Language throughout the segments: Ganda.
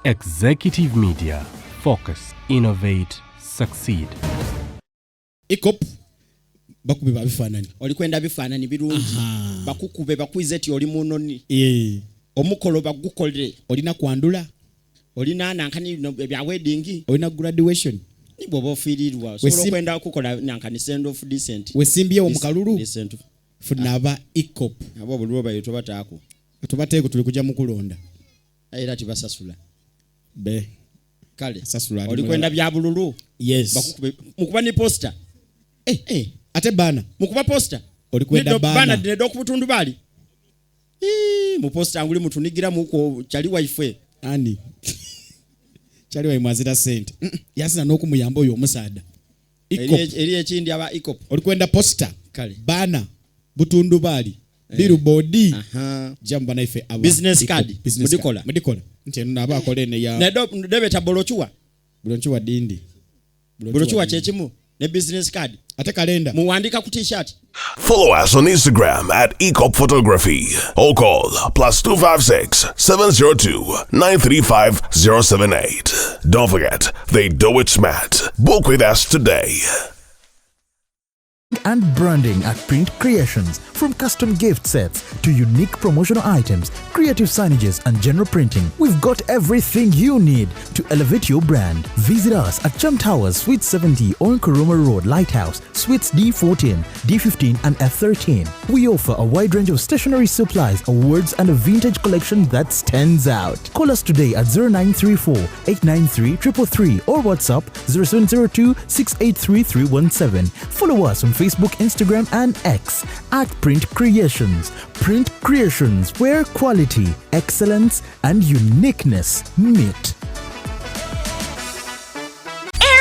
Executive Media. Focus, innovate, succeed. Ecop bakube babifaananyi. Oli kwenda bifaananyi birungi, bakukube bakwize ti oli munoni. Eh. Omukolo bagukolere. Olina kwandula. Olina nankani no, ebya wedding. Olina graduation. Ni bw'oba ofiirirwa osobola okwenda okukola nankani send off decent. Wesimbyewo mu kalulu. Decent. Funa aba Ecop. Abo obululu bayo tobataako. Tubateeko tuli kujja mu kulonda. Era tibasasula. Be. Kale. Sasula oli kwenda bya bululu. Yes. Bakukube mukuba ni poster. Eh, eh, ate bana. Mukuba poster. Oli kwenda bana. Bana dinedo ku butundu bali. Ii, mu poster nguli mutunigira muko chali waife. Ani. Chali wa mwazira sente. Yasina n'okumuyamba oyo omusaada. Ecop. Eri ekindi aba Ecop. Oli kwenda poster. Kale. Bana butundu bali. Eh. Billboard. Jamba naife aba. Business Ecop. card. Business Mudikola. card. Mudikola. Nti eno naba akole ne ya. Nedo debeta bolochua. Bolochua dindi. Bolochua kyekimu ne business card. Ate kalenda. Muwandika ku t-shirt. Follow us on Instagram at Ecop Photography or call +256 702 935 078. Don't forget, they do it smart. Book with us today. And branding at Print Creations, from custom gift sets to unique promotional items, creative signages and general printing. We've got everything you need to elevate your brand. Visit us at Chum Towers, Suite 70 on Kuruma Road, Lighthouse, Suites D14, D15 and F13. We offer a wide range of stationery supplies, awards and a vintage collection that stands out. Call us today at 0934 893 333 or WhatsApp 0702 683 317. Follow us on Facebook, Instagram and X at Print Creations. Print Creations, where quality, excellence and uniqueness meet.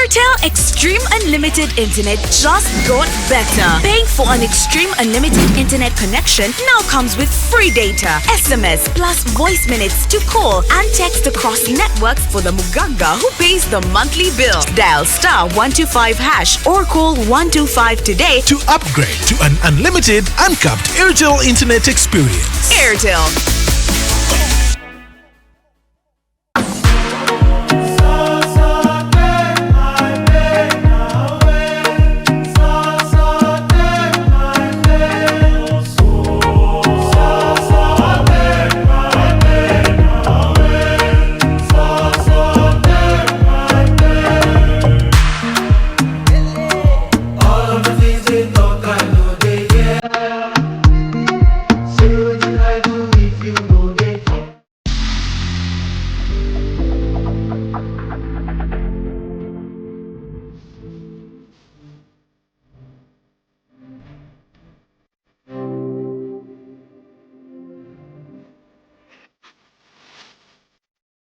Airtel Extreme Unlimited Internet just got better. Paying for an Extreme Unlimited Internet connection now comes with free data, SMS, plus voice minutes to call and text across networks for the Muganga who pays the monthly bill. Dial star 125 hash or call 125 today to upgrade to an unlimited, uncapped Airtel Internet experience. Airtel.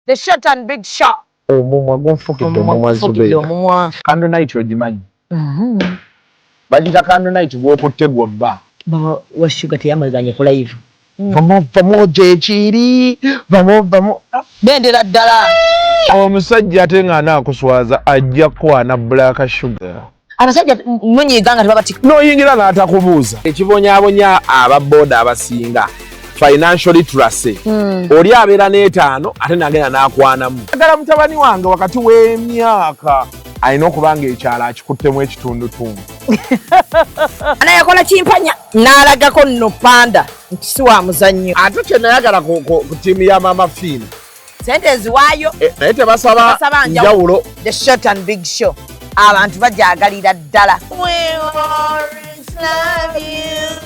The short and big shot. Omumwa gunfukidde omumwa Zubeida. Omumwa. Candle night ogimanyi? Bagiyita candle night gw'okutte gw'obba. Baba wa Sugar teyamazanye ku live. Vamo vamo gyekiri vamo vamo. Bendera ddala. Omusajja ate ng'anaakuswaza ajja kukwana Black Sugar. Abasajja munyiiga nga tebabatikka. N'oyingira n'atakubuuza. Ekibonyaabonya aba boda abasinga financial literacy. Oli abeera n'etaano ate n'agenda n'akwanamu. Njagala mutabani wange wakati w'emyaka alina okuba ng'ekyalo akikuttemu ekitundutundu. Anayakola kimpanya n'alagako nno panda nti si wa muzannyo. Ate kye nayagala ku ttiimu ya Maama Fiina. Sente eziwaayo. Naye tebasaba njawulo. The short and big show. Abantu bajagalira ddala. We always love you.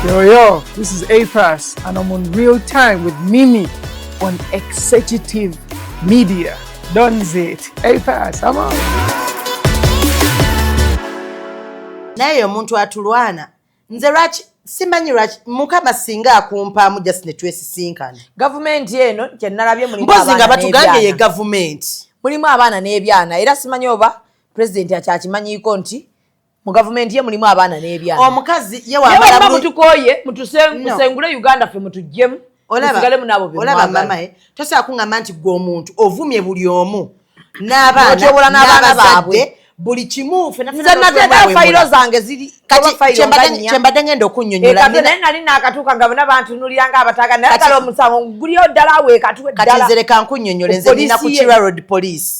Yo, yo, this is A-Pass, and I'm on Real Time with Mimi on Executive Media. Done it. A-Pass, I'm out. Naye omuntu atulwana. Nze lwaki simanyi lwaki Mukama singa akumpaamu just ne twesisinkana. Gavumenti eno kye nalabye mulimu Mpozi nga abaana batugambye ye n'ebyana. gavumenti. Mulimu abaana n'ebyana era simanyi oba pulezidenti akyakimanyiiko nti mu gavumenti ye mulimu abaana n'ebyana. Omukazi ye Naye wamala bwe bulungi. mutukooye No. musengule Uganda ffe mutuggyemu. Olaba olaba mama eh tosobola kuŋŋamba nti gwe omuntu ovumye buli omu n'abaana N'otyobola n'abaana baabwe. n'abazadde buli kimu ffenna Nze ffenna nateekayo n'otwewemula. fayiro zange ziri Kati oba fayiro nga nnya. kyembadde ngenda okunnyonnyola Ekatwe naye nali naakatuuka nga bonna bantunulira nga abataaga naye kale omusango guliyo ddala awo ekatwe Kati ddala nze leka nkunnyonnyole nze nina ku Poliisi ye- Kira Road Police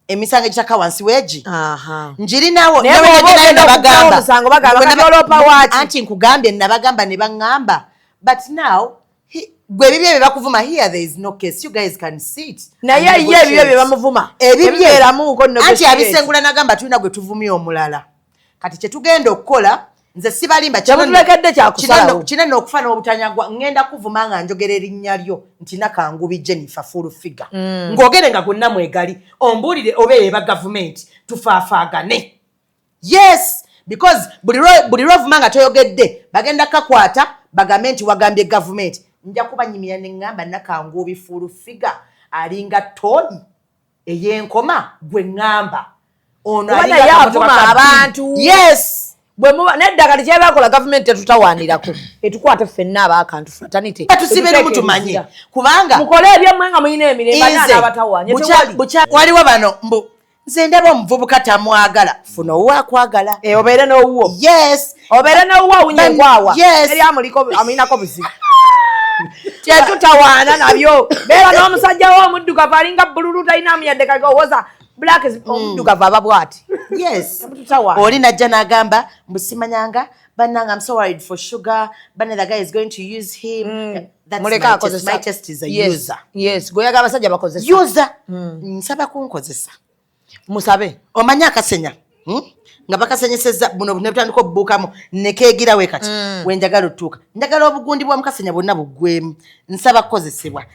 emisango egitaka wansi weegi njirinawo Naye bw'oba ogenda okuggyawo omusango bagamba, kati oloopa waaki? Anti nkugambye nabagamba ne baŋŋamba, but now gwe ebibye bye bakuvuma, here there is no case, you guys can sit Naye and ye ebibye negotiate. bye bamuvuma Ebibye ebibeeramuuko anti negotiate. abisengula nagamba tulina gwe tuvumye omulala. Kati kyetugenda okukola, nze sibalimba, Kyemutulekedde kyakusalawo. Kinene okufa n'obutanyagwa, ŋŋenda kuvuma nga njogera erinnya lyo nti Nakangubi Jennifer full figure, ng'ogere nga gonna mwegali ombuulire oba eba gavumenti tufaafaagane. Yes, because buli lwovuma nga toyogedde bagenda kakwata bagambe nti wagambye gavumenti. Nja kubanyimira ne ŋŋamba Nakangubi full figure alinga toyi ey'enkoma gwe ŋŋamba ono Kuba alinga naye akamotoka avuma ka abantu. Yes. Bwe muba nedda kati kyebakola gavumenti tetutawaanirako etukwate ffenna abaakantu fraternity Tusibe tumanye kubanga mukole ebyammwe nga mulina emirembe ani Nze, anaabatawaanye tewali. Waliwo bano mbu nze ndaba omuvubuka tamwagala, funa owuwo akwagala. Obeere n'owuwo. Yes. Obeere n'owuwo awunya enkwawa. Yes. Eri amuliko amulinako buzibu kyetutawaana nabyo. Beera n'omusajja wo omuddugavu alinga bbululu talina amuyadde kaowoza black omuddugavu aba bw'ati. Yes. Temututawaana. Oli najja n'agamba mbu simanyanga bannange, I'm so worried for Sugar banne, the guy is going to use him. That's Muleke my test. akozesa. My test is a Yes. user. Yes, gweyaga abasajja bakozesa. User. Nsaba kunkozesa. Musabe. Omanyi akasenya, Nga bakasenyeseza buno ne butandika obubuukamu nekeegirawe kati wenjagala otuuka njagala obugundi bwa mukasenya bwonna buggwemu, nsaba kukozesebwa.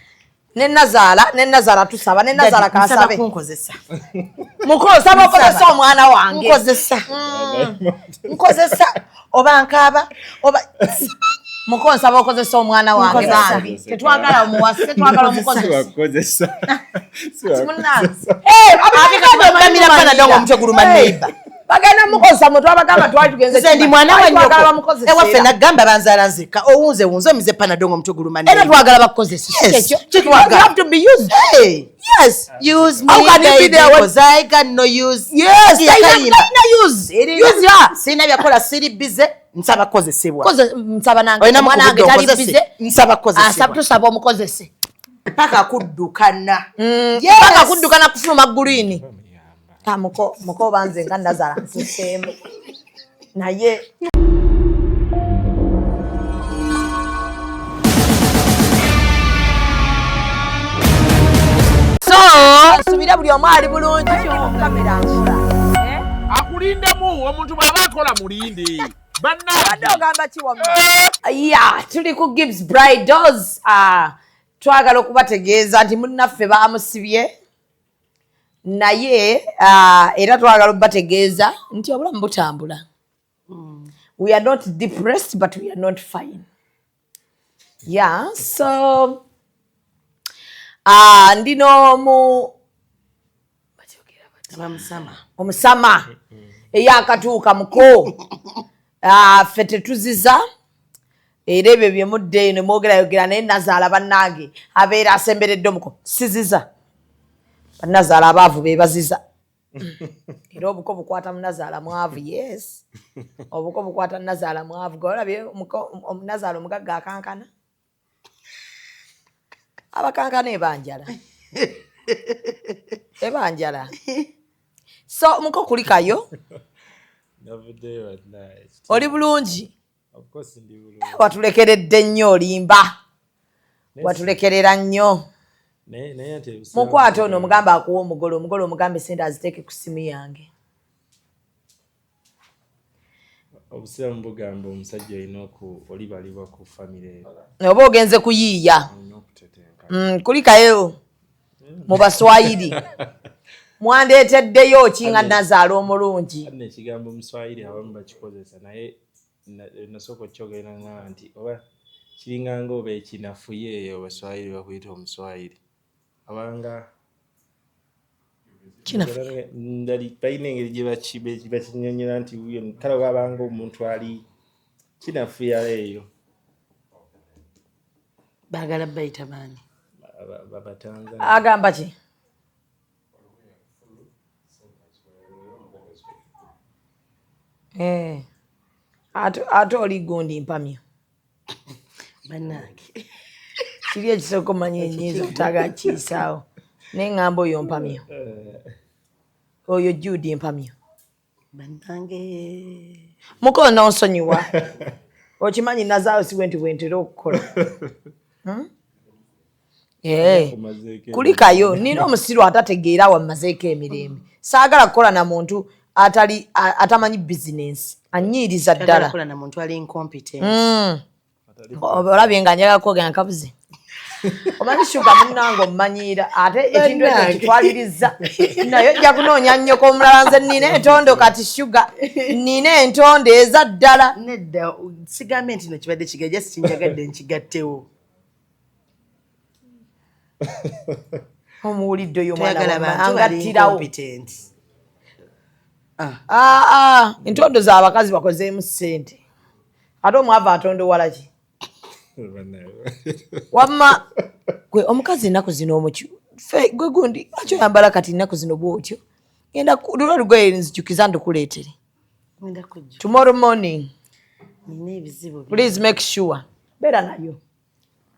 Nenazaala nenazaala tusaba nenazaala Daddy, nsaba kasabe kunkozesa. Muko osaba okozesa omwana wange. Nkozesa, nkozesa oba nkaaba oba Muko nsaba okozesa omwana wange. Nkozesa. Bambi tetwagala omuwase, tetwagala omukozesa. Munnange. Ate kati bagamira Panadol ng'omutwe guluma neighbor. Bagenda mukozesa mwe twabagamba twali tugenze Nze ndi mwana wa Twali twagala nnyoko. bamukozese Ewaffe era. nagamba banzaala nzekka owunze wunze omize Panadol ng'omutwe guluma Era neighbor. twagala bakukozese. Yes, Kyekyo. kyetwagala. You have to be used. Hey. Yes. Use me, How can you be baby, there when- 'cause I got no use. Yes, Yakayimba. talina use. Use her. Sirina byakola, siri bize, nsaba kukozesebwa. Nsaba nange Olina omwana wange mukubudde tali onkozese, bize. nsaba kukozesebwa. Asaba tusaba omukozese. Paka kuddukana. Yes. Paka kuddukana kufuluma green. Ah, muko muko banze nga nazaala nsuseemu naye. So nsubira buli omu ali bulungi kamera nkola. Akulindemu omuntu bw'aba akola mulinde. Obadde ogamba ki wamma? Ya tuli ku Gibbs Bridals. Ah, twagala okubategeeza nti munnaffe baamusibye naye ah, era twagala okubategeeza nti obulamu butambula. We are not depressed, but we are not fine. Yeah, so ah, ndino mu Abamusama. Omusama eyakatuuka muko. Ah, ffe tetuziza era ebyo byemudde eno mwogerayogera naye nazaala bannange abeera asemberedde omuko siziza bannazaala abaavu be baziza era obuko bukwata munazaala mwavu. Yes, obuko bukwata nazaala mwavu. Golabye omunazaala omugagga akankana abakankana ebanjala ebanjala. So muko kulikayo. Navuddeyo wallahi. Oli bulungi? Of course ndi bulungi. Watulekeredde nnyo olimba watulekerera nnyo. Naye nti ebisiraamu Mukwate ono omugamba akuwa omugole omugole omugambe sente aziteeke ku simu yange. Obusiraamu bugamba omusajja olina olibalibwa ku famire. Oba ogenze kuyiiya. Olina okutetenka. Kulikayo mu baswayiri mwandeeteddeyo ki nga nazaala omulungi. Nno ekigambo muswayiri abamu bakikozesa naye nasooka okkyogera nga nti oba kiringanga oba ekinafuye eyo baswayiri bakuyita omuswayiri abanga Kinafuye. Ndali balina engeri gye bakinyonyola nti wuyo kale wabanga omuntu ali kinafuyala eyo. Baagala bayita baani? Abatanzania. Agamba ki? Eh. Ate oli gundi mpamyo. Bannange. Kiri ekisooka omanyi enyiiza otaaga kiyisaawo. Naye ŋŋamba oyo mpamyo. Oyo Jude mpamyo. Bannange. Mukono n'onsonyiwa. Okimanyi nazaawo si bwe nti bwe ntera okukola. Eh. Kulikayo nina omusiru atategeera wammazeeko emirembe. Saagala kukola na muntu atali atamanyi bizinensi. Anyiiriza Toyagala ddala. kukola na muntu ali incompetent. Olabye nga njagala kwogera nkabuze. Omanyi shuga munnange ommanyiira ate ekintu ekyo Bannange. kitwaliriza naye ojja kunoonya nnyoko omulala. Nze nina entondo kati shuga, nina entondo eza ddala. Nedda, sigambye nti no kibadde kigajja, sinjagadde nkigattewo. Omuwulidde oyo omwana Toyagala wamma, bantu bali angattirawo. incompetent. Ah, ah, entondo z'abakazi bakozeemu ssente ate omwavu atondowala ki? Wamma gwe omukazi ennaku zino omuki fe gwe gundi lwaki oyambala kati ennaku zino bwotyo? Genda lulwo olugoye nzijukiza ndukuleetere. Ngenda kujja. Tomorrow morning. Nina ebizibu bingi. Please make sure beera nayo,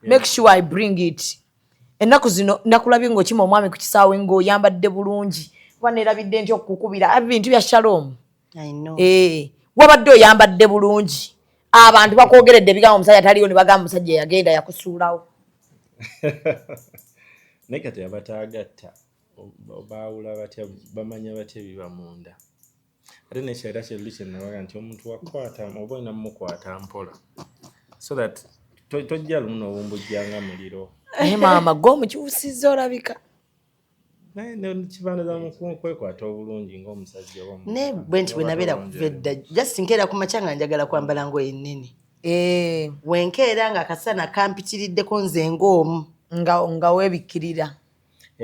make sure I bring it. Ennaku zino nakulabye ng'okima omwami ku kisaawe ng'oyambadde bulungi, kuba neerabidde nti okukukubira ebintu bya Shalom. I know. Eh, wabadde oyambadde bulungi, abantu bakwogeredde ebigambo omusajja taliyo ne bagamba omusajja yagenda yakusuulawo. Naye kati abataagatta baawula batya, bamanya batya ebiba munda? Ate nekirala kyeruli kyenabaga nti omuntu wakwata oba olina mumukwata mpola so that tojja lumu n'obumbujjanga muliro. Naye maama gwe omukyusizza olabika. Naye kibandaza mu kwekwata obulungi ng'omusajja oba omukazi. Naye bwe nti bwe nabeera kuva edda, just nkeera ku makya nga njagala kwambala ngoye nnene. Eh. Wenkeera nga akasana kampitiriddeko nze ng'omu. Nga weebikkirira.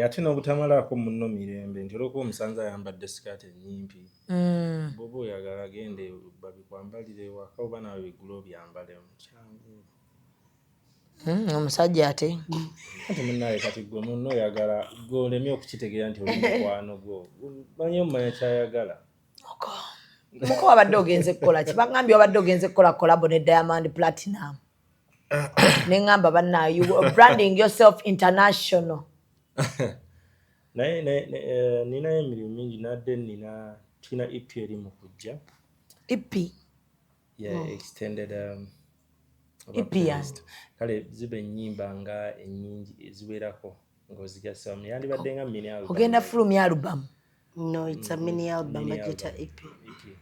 Ate n'obutamalaako munno mirembe nti olwokuba omusanze ayambadde sikaati ennyimpi, bw'oba oyagala gende babikwambalire ewaka oba naawe bigule obyambalemu, kyangu. Omusajja ate. Anti munnaye kati gwe munno oyagala gwe olemye okukitegeera nti oli mukwano gwo, manyi omumanya kyayagala. Muko wabadde ogenze kukola ki? Bagambye wabadde ogenze kukola collabo ne Diamond Platinum. Ne ŋŋamba bannaayo, you are branding yourself international. Naye ninayo emirimu mingi nadde nina tulina EP eri mu kujja. EP? Yeah, extended oba EP yani? playlist. Kale ziba ennyimba nga ennyingi eziwerako ng'ozigasamu yandibadde nga mini album. Ogenda fulumya album? No, it's a mini album. Mini bagiyita album. EP. EP.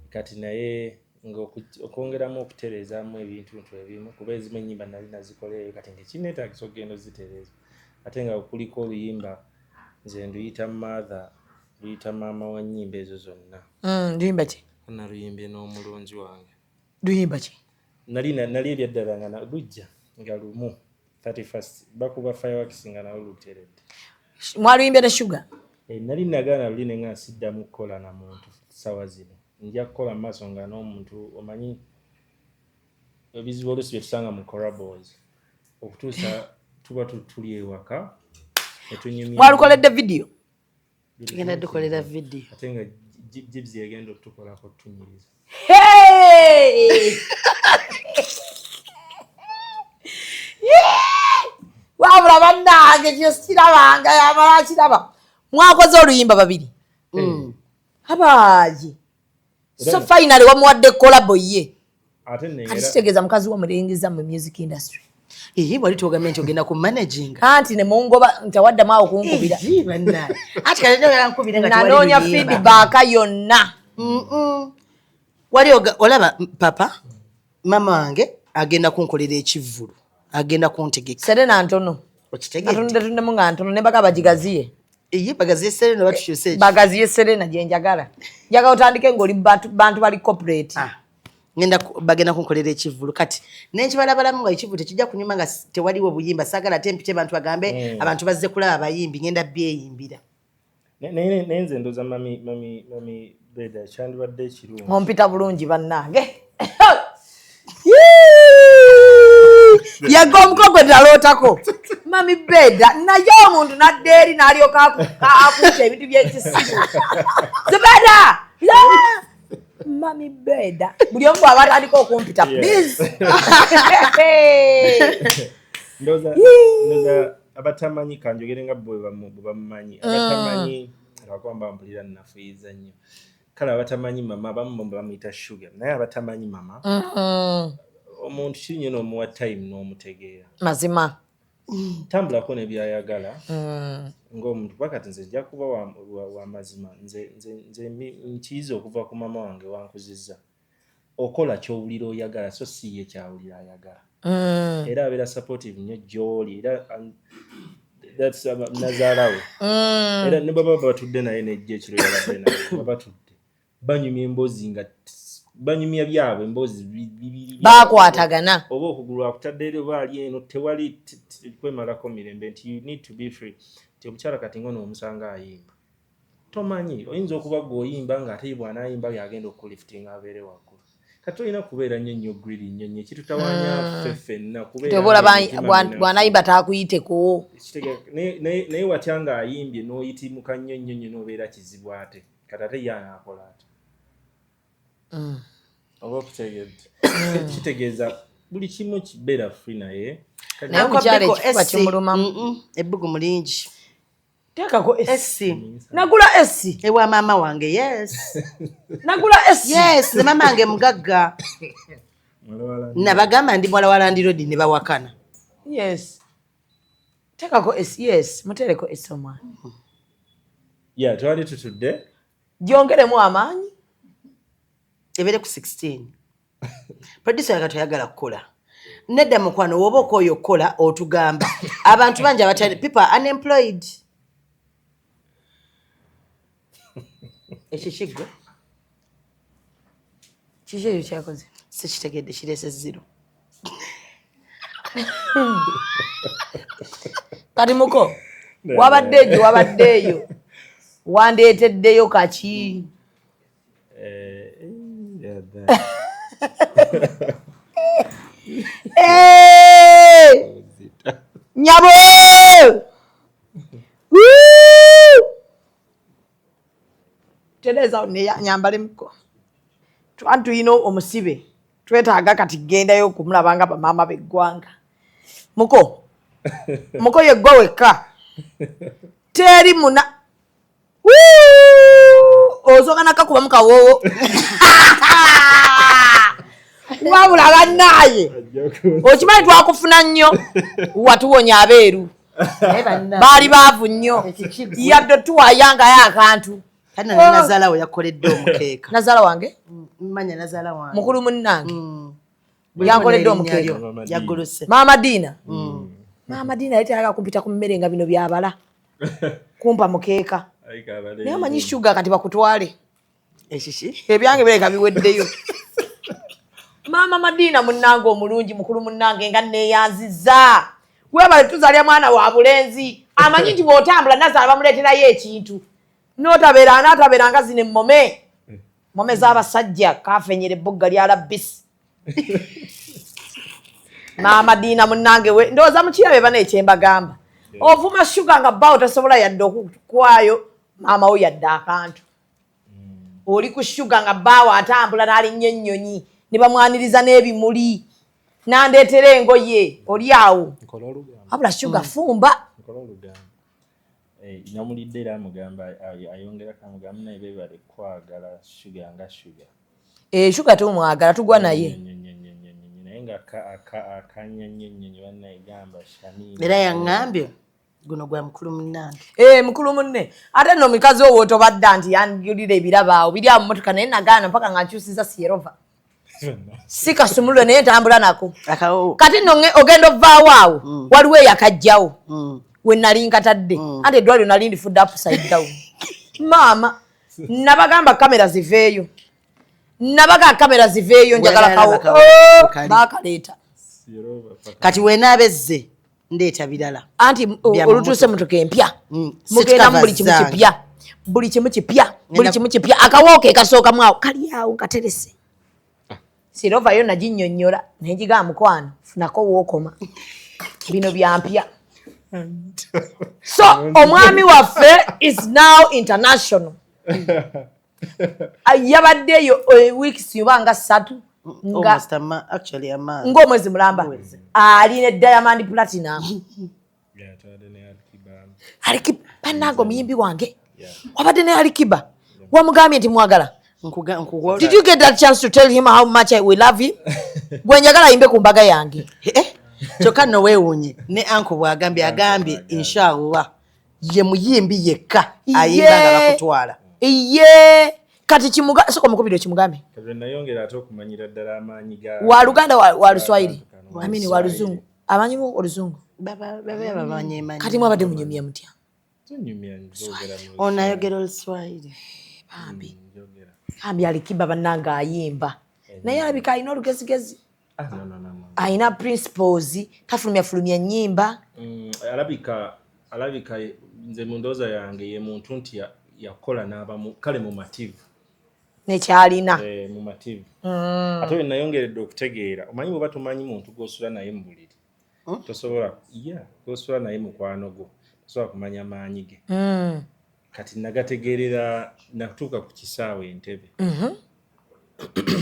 Kati naye ng'okwongeramu okutereezaamu ebintu ntu ebimu kuba ezimu ennyimba nali nazikoleeyo kati nga ekinneetaagisa okugenda ozitereeza, ate nga kuliko oluyimba nze nduyita mother, luyita maama wa nnyimba ezo zonna. Luyimba ki? Naluyimbye n'omulungi wange. Luyimba ki? Nali ebyaddala nga lujja nga lumu 31st bakuba fireworks nga nalwo luteredde. Mwaluyimbye ne Sugar? Eh, nali nagaana luli ne nga siddamu kukola na muntu ssaawa zino, nja kukola mu maaso nga n'omuntu omanyi ebizibu oluusi bye tusanga mu collabos okutuusa tuba tuli ewaka ne tunyumya. Mwalukoledde video? Tugenda dukolera video. Ate nga Jibs yagenda otukolako tunyiriza. Hey! Yeah! Wabula bannange kyo sikirabanga, yamala akiraba. Mwakoze oluyimba babiri abaayi, so finally wamuwadde collabo ye. Ate Kati kitegeeza mukazi wo mulengeza mu music industry. Ee, wali twogambye nti ogenda ku managing. Anti ne mungoba nti awaddamu awo kunkubira. Ee, bannange. Ati kati njagala nkubire nga tewali Nanoonya luyimba. feedback yonna. Wali olaba papa mama wange agenda kunkolera ekivvulu, agenda kuntegeka. Serena ntono. Okitegedde? Atundetundemu nga ntono ne baga bagigaziye. Eye, bagaziye Serena oba tukyuse ekifo? Bagaziye Serena gye njagala. Njagala otandike ng'oli bantu bali corporate. Ngenda bagenda kunkolera ekivvulu kati nenkibalabalamu nga ekivvulu tekijja kunyuma nga tewaliwo buyimba. Saagala ate mpite bantu bagambe abantu bazze kulaba abayimbi, ngenda byeyimbira. Naye nze ndooza mami Beda kyandibadde ekirungi. Ompita bulungi bannange. Yegwe omuko gwe nalootako mami beda, naye omuntu nadda eri n'alyoka akuta ebintu byekisiru. Zubeda, Yeah! Mami beda, buli omu bw'aba atandika okumpita, please. Ndowooza abatamanyi, kanjogere nga bwe bamumanyi, abatamanyi, lwakuba mba mpulira nnafuyiza nnyo. Kale abatamanyi mama, abamu bamuyita Sugar, naye abatamanyi mama, omuntu kiri nnyo n'omuwa time n'omutegeera. Mazima. Tambulako nebyayagala ng'omuntu, kuba kati nze nja kuba wa mazima. Nze nkiyiza okuva ku mama wange wankuzizza, okola kyowulira oyagala, so si ye kyawulira ayagala. Era abeera supportive nnyo gy'oli, era that's nazaala we. Era ne baba batudde naye nejja ekiro yabadde naye nga batudde banyumya emboozi, nga banyumya byabwe emboozi bibiri. Bakwatagana. Oba okugulu akutadde eri oba ali eno, tewali kwemalako mirembe nti you need to be free. Nti omukyala kati nga n'omusanga ayimba, tomanyi oyinza okuba gwe oyimba ng'ate ye bw'anaayimba yagenda okuliftinga abeere waggulu. Kati olina kubeera nnyo nnyo greedy nnyo nnyo, ekitutawaanya ffe ffenna kubeera Toba olaba ng'emitima minafu. Bw'anayimba taakuyiteko. Naye watya ng'ayimbye n'oyitimuka nnyo nnyo nnyo n'obeera kizibu, ate kati ate ye anaakola ate? Oba okutegedde, kitegeeza buli kimu kibeera free, naye Naye omukyala ekifuba kimulumamu. Ebbugumu lingi. Teekako AC. Nagula AC. Ewa maama wange, yes. Nagula AC. Yes, ne maama wange mugagga. Nabagamba ndi muwala wa landlord ne bawakana. Yes, teekako AC. Yes, muteereko AC omwana. Ya, twali tutudde. Gyongeremu amaanyi. Ebeere ku 16. Producer yaga toyagala kukola. Nedda mukwano, woba okooya okukola otugamba. Abantu bangi abatali, people are unemployed. Ekyo kiggwe. Kiki ekyo kyakoze? Sikitegedde, kireese zero. Kati muko wabadde egyo, wabadde eyo, wandeeteddeyo kaki? Yeah, that. Eh! Nyabo! Woo! Tereza nyambale muko. Tuba tulina omusibe, twetaaga kati gendayo okumulaba nga bamaama b'eggwanga. Muko, muko yeggwa wekka, teri muna. Woo! Osooka nakakubamu kawoowo. Wabula bannaaye, okimanyi twakufuna nnyo, watuwonya abeeru. Baali baavu nnyo, yadde tuwayangayo akantu. Kati ne nazaala we yakoledde omukeeka. Nazaala wange? Manya nazaala wange. Mukulu munnange yankoledde omukeeka. Yaguluse. Maama Diina, maama Diina yali tayagala kumpita ku mmere nga bino byabala kumpa mukeeka, naye omanyi shuga kati bakutwale. Ekiki? Ebyange bireka biweddeyo. Maama Madiina munnange omulungi, mukulu munnange, nga neeyanziza, webale tuzalya mwana wa bulenzi amanyi nti bw'otambula nazaala bamuleeterayo ekintu, notabeera naatabeera nga zino emmome mome z'abasajja kafenyera ebbugga lya labbisi. Maama Diina munnange we, ndowooza mukirabe bana ekyembagamba. Ovuma shuga nga bbaawo tasobola yadde okukwayo maama wo yadde akantu. Oli ku shuga nga bbaawo atambula n'alinnya ennyonyi ne bamwaniriza n'ebimuli nandeetera engoye, oli awo Nkola olugambo. Wabula shuga fumba. Nkola olugambo. Namulidde era amugamba ayongerako amugamba naye beebale kwagala shuga nga shuga. Shuga tumwagala, tugwa naye. Nnyo, nnyo, nnyo, nnyo, nnyo. Naye nga akanya nnyo nnyo nnyo bannaye, gamba Shani. Era yaŋŋambye guno gwa mukulu munnange. Mukulu munne. Ate nno omukazi owo tobadda nti yanjulira ebirabo awo biri awo mu motoka, naye nagaana mpaka nga nkyusiza Sierova, si kasumulule, naye ntambula nako. Akawo. Kati nno ogenda ovaawo awo, waliwo eyakajjawo we nali nkatadde, anti eddwaliro nali ndifudde upside down. Maama, nabagamba kamera ziveeyo, nabaga kamera ziveeyo, njagala Wena kawo. alaba kawo, Oh, kali. baakaleeta. Kati wenaaba ezze ndeeta birala. Anti Bya olutuuse mu motoka empya, Seat mugendamu buli covers kimu zange. kipya, buli kimu kipya, buli Ngenda- kimu kipya. Akawooka ekasookamu awo kali awo nkaterese. Sirova yo naginnyonnyola nenjigamba, mukwano, funako wookoma, bino byampya. So omwami waffe is now international. Yabaddeyo weeks oba nga 3 nga Almost actually a month. Ng'omwezi mulamba ali ne Diamond Platinum. Yeah, twadde ne Alikiba. Alikiba, bannange, omuyimbi wange wabadde ne Alikiba, wamugambye nti mwagala? Did you get that chance to tell him how much we love him? Gwe njagala ayimbe ku mbaga yange. Eh, kyokka nno weewuunye ne anko bw'agambye, agambye inshallah ye muyimbi yekka ayimba nga bakutwala. Ye kati kimuga soka omukubiri okimugambe. Kati nayongera ate okumanyira ddala amaanyi ga Wa Luganda, wa Luswayiri, amini wa Luzungu, amanyimu Oluzungu. Babanyemanyi. Kati mwabadde munyumya mutya? Tunyumya, nzogera mu Ono ayogera Oluswayiri. Bambi, bambi, Alikiba bannange ayimba, naye alabika alina olugezigezi. Ah, no, no, no, no. Alina principles, tafulumya fulumya nyimba. Alabika nze mu ndowooza yange ye muntu nti yakola n'abamu kale mumativu. Nekyalina. Eh, mumativu. Ate we nayongeredde okutegeera, omanyi bw'oba tomanyi muntu gw'osula naye mu buliri, tosobola ya gw'osula naye mukwano gwo, tosobola kumanya maanyi ge. Kati nagategeerera natuuka ku kisaawe Entebe.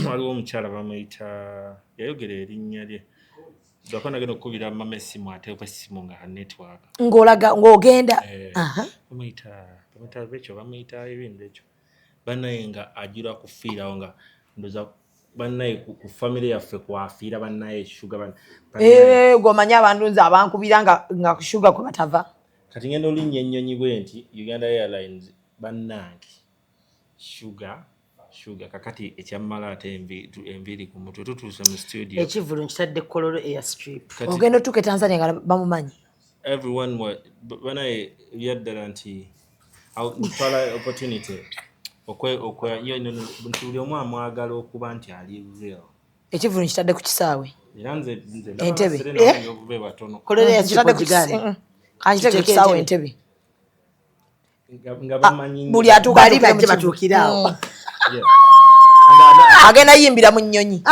Waliwo omukyala bamuyita, yayogera erinnya lye lwako, nagenda okukubira mama essimu, ateekwa essimu nga network. Ng'olaga ng'ogenda. Eh, Aha. bamuyita Rachel, bamuyita Irene Rachel. Bannaye nga ajula kufiirawo, nga ndoza bannaye ku famire yaffe kwafiira bannaye Shuga Eh, gweomanyi abantu nze abankubira nga Shuga kwe batava. Kati ngenda olinnya ennyonyi bwe nti, Uganda Airlines, bannange, Shuga, Shuga. Kakati ekyammala ate enviiri ku mutwe, tutuuse mu studio. Ekivulu nkitadde Kololo Airstrip. Ogenda otuuka e Tanzania nga bamumanyi. Everyone banaye byaddala nti ntwala opportunity nti buli omu amwagala okuba nti ali real. Ekivulu nkitadde ku kisaawe. Era nze Entebe. okuva batono. Kololo Airstrip. Nkitadde ku Ogigaane. Kankiteke ku Tuteeke kisaawe Entebe. Entebe. Nga bamanyi nnyo. Buli atuuka Bali atuukire mu bajje kivu. batuukire awo. Yeah. Agenda yimbira mu nnyonyi.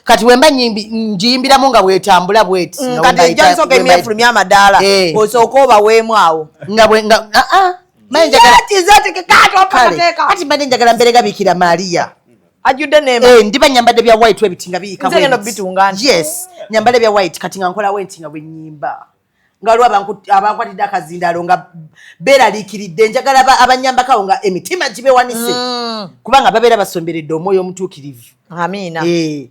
Kati wemba ngiyimbiramu nga bwetambula bweti. Kati ejja nsooka emyefulumya amadaala. Eh. Osooka obaweemu awo. Nga bwe nga ah ah Mbaye njagala Kale, Kale. kati mbadde njagala mberega Bikira Maria. Ajjudde neema. Eh, ndiba nyambadde bya white webiti nga biyika Nze ngenda bwe biti. obitunga nti. Yes, nyambadde bya white, kati nga nkolawo nti nga bwe nnyimba nga waliwo abankwatidde akazindaalo nga beeraliikiridde, njagala abanyambakawo nga emitima gibewanise, kubanga babeera basomberedde omwoyo omutuukirivu. Amiina. Eh.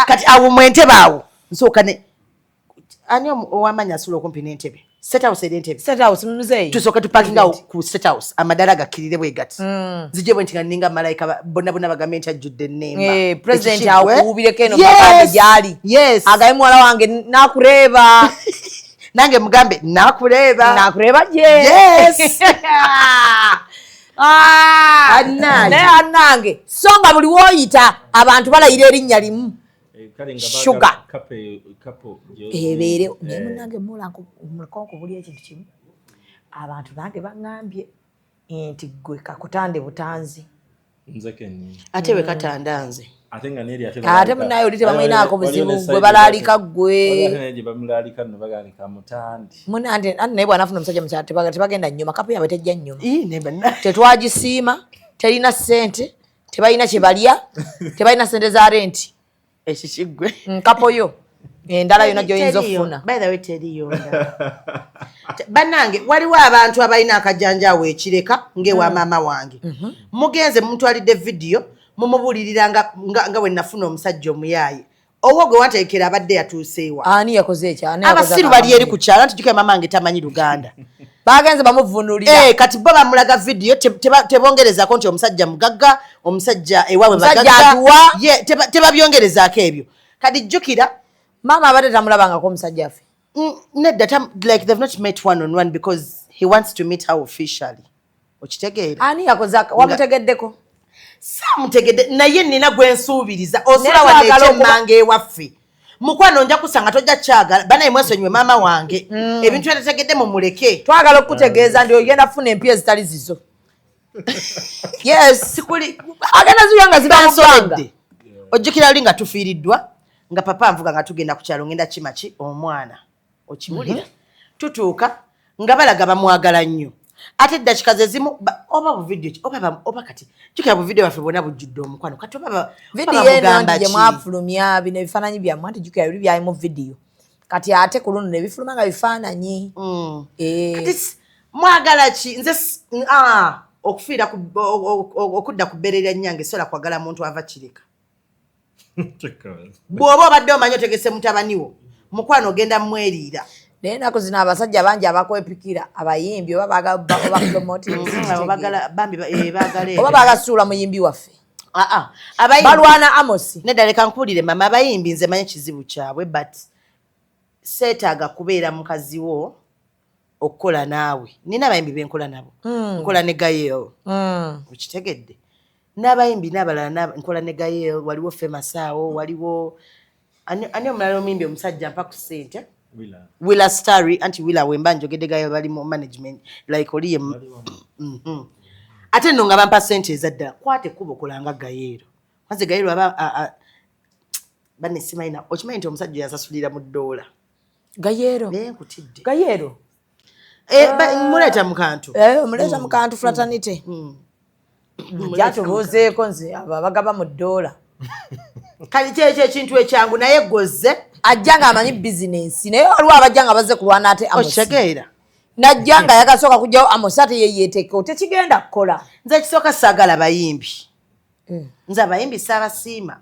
Kati awo mu Entebe awo nsooka ne ani ow'amaanyi asula okumpi n'Entebe, State House eri Entebe. State House, muzeeyi. Tusooke tupakingawo ku State House, amadaala gakkirire bwe gati, nzije bwe nti nga ninga malayika, bonna bonna bagambe nti ajjudde ennemba. Eh, president. Ekikigwe. Akuwubireko eno Yes! makaage gyali. Yes. Agaye muwala wange nakureeba. Nange mugambe nakureeba. Nakureeba gye. Yes. Ah! Annange. Naye annange, so nga buli woyita abantu balayira erinnya limu. Eh, kale nga Sugar. baagala couple Ebeere naye munange muleka okubulya ekintu kimu, abantu nange baŋŋambye nti gwe kakutande butanzi. Nze kennyini. Ate bwe katanda nze. Ate nga neri ate Ate munnaye oli tebamulinaako buzibu, gwe balaalika ggwe. Ate naye gye bamulaalika nno bagamba kamutandi. Munange, anti naye bw'anaafuna omusajja mukyala tebagenda nnyuma, couple yaabwe tejja nnyuma. Ii, ne banna. Tetwagisiima, terina ssente, tebalina kye balya, tebalina ssente za renti. Ekikigwe. Couple yo endala yonna gy'oyinza Teriyo. okufuna. By the way, teriyo ndala. Bannange, waliwo abantu abalina akajanjaawo ekireka ng'ewa maama wange. Mugenze mumutwalidde vidiyo, mumubuulirira nga bwe nafuna omusajja omuyaaye owo gwe wantegekera abadde yatuuseewa. Ani yakoze ekyo? Ani yakoze? Abasiru bali eri ku kyalo ntijukira maama wange tamanyi Luganda. Bagenze bamuvunulira. Eh, kati bo bamulaga vidiyo, tebongerezako nti omusajja mugagga, omusajja ewaabwe Omusajja bagagga. atuwa. Ye, tebabyongerezaako ebyo. Kati jjukira maama abadde tamulabangako omusajja affe. Nedda, like they've not met one on one because he wants to meet her officially, okitegeera? Ani yakoze wamutegeddeko? Saamutegedde, naye nina gwe nsuubiriza osula Naye wadde twagala ekyemmanga ewaffe. Mukwano, nja kusanga tojja kyagala. Banaye mwesonyiwe maama wange, ebintu byatategedde mumuleke. Twagala okukutegeeza nti ogenda kufuna empya ezitali zizo. Yes, Sikuli agenda zirya nga ziba mu bbanga. Bansobedde. Ojjukira luli nga tufiiriddwa, nga papa nvuga nga tugenda ku kyalo, ngenda kima ki omwana okiwulira. Tutuuka nga balaga bamwagala nnyo, ate eddakika ze zimu oba buvidiyo ki oba oba kati jjukira buvidiyo bwaffe bwonna bujjudde omukwano, kati oba oba Vidiyo eno bamugamba nti gye ki? mwafulumya bino ebifaananyi byammwe, anti jjukira biri byalimu vidiyo, kati ate ku luno ne bifuluma nga bifaananyi. Kati mwagala ki? Nze okufiira okudda ku bbeere lya nnyange, sola kwagala muntu ava Kireka. Bw'oba obadde omanyi otegese mutabani wo, mukwano, ogenda mweriira. Naye ennaku zino abasajja bangi abakwepikira abayimbi, oba baagala oba promoting. Abo bambi baagala ebyo. Oba baagasuula muyimbi waffe. Ah, ah. Abayimbi- Balwana Amosi. Nedda, leka nkuwulire mama. Abayimbi nze manyi kizibu kyabwe, but seetaaga kubeera mukazi wo okukola naawe. Nina abayimbi benkola nabo. Nkola ne Gayel, okitegedde, n'abayimbi n'abalala, nkola ne Gayel, waliwo Famous awo, waliwo ani omulala, omuyimbi omusajja mpa ku ssente, Willa Starry. Anti Willa wemba njogedde Gayel, bali mu management like oli ye. Ate nno nga bampa ssente ezaddala, kwata ekkubo kolanga Gayero. Maze Gayero aba banne simanyi, okimanyi nti omusajja yansasulira mu ddoola? Gayero? Naye nkutidde. Gayero. Muleeta mu kantu. Muleeta mu kantu fraternity. Gyatubuuzeeko nze abo abagaba mu ddoola. Kali kyekyo ekintu ekyangu, naye goze. Ajja ng'amanyi bizinensi, naye waliwo abajja nga bazze kulwana ate Amos. Okitegeera? Najja nga yagasooka kugyawo Amos, ate ye yeeteekeo, tekigenda kukola. Nze ekisooka saagala bayimbi. Nze abayimbi saabasiima,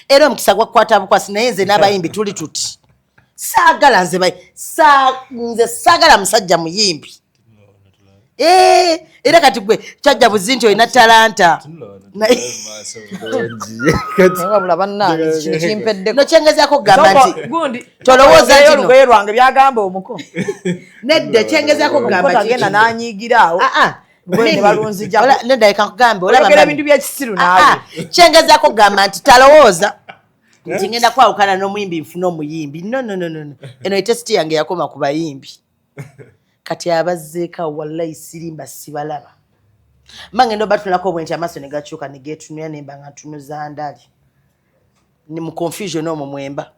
era omukisa gwakukwata bukwasi, naye nze n'abayimbi tuli tuti, saagala nze nze saagala musajja muyimbi. Era kati gwe kyajja buzi nti olina talanta. Naye wabula bannange, kino kimpeddeko. Nokyengezaako kugamba nti gundi tolowooza nti no. Olugoye lwange byagamba omuko. Nedda, kyengezaako kugamba Omuko tagenda n'anyiigira awo. Lugoye ne balunzijako. Nedda, leka nkugambe, olaba Oyogera mami. ebintu by'ekisiru Ah, naawe. ah, kyengezaako kugamba nti talowooza nti ngenda kwawukana n'omuyimbi nfune omuyimbi. No, no, no, no, no. Eno etesiti yange yakoma ku bayimbi. Kati abazzeeka, wallahi sirimba, sibalaba. Mba ngenda obatunulako bwe nti, amaaso ne gakyuka ne geetunula, nemba nga ntunuza ndali ni mu confusion omwo mwemba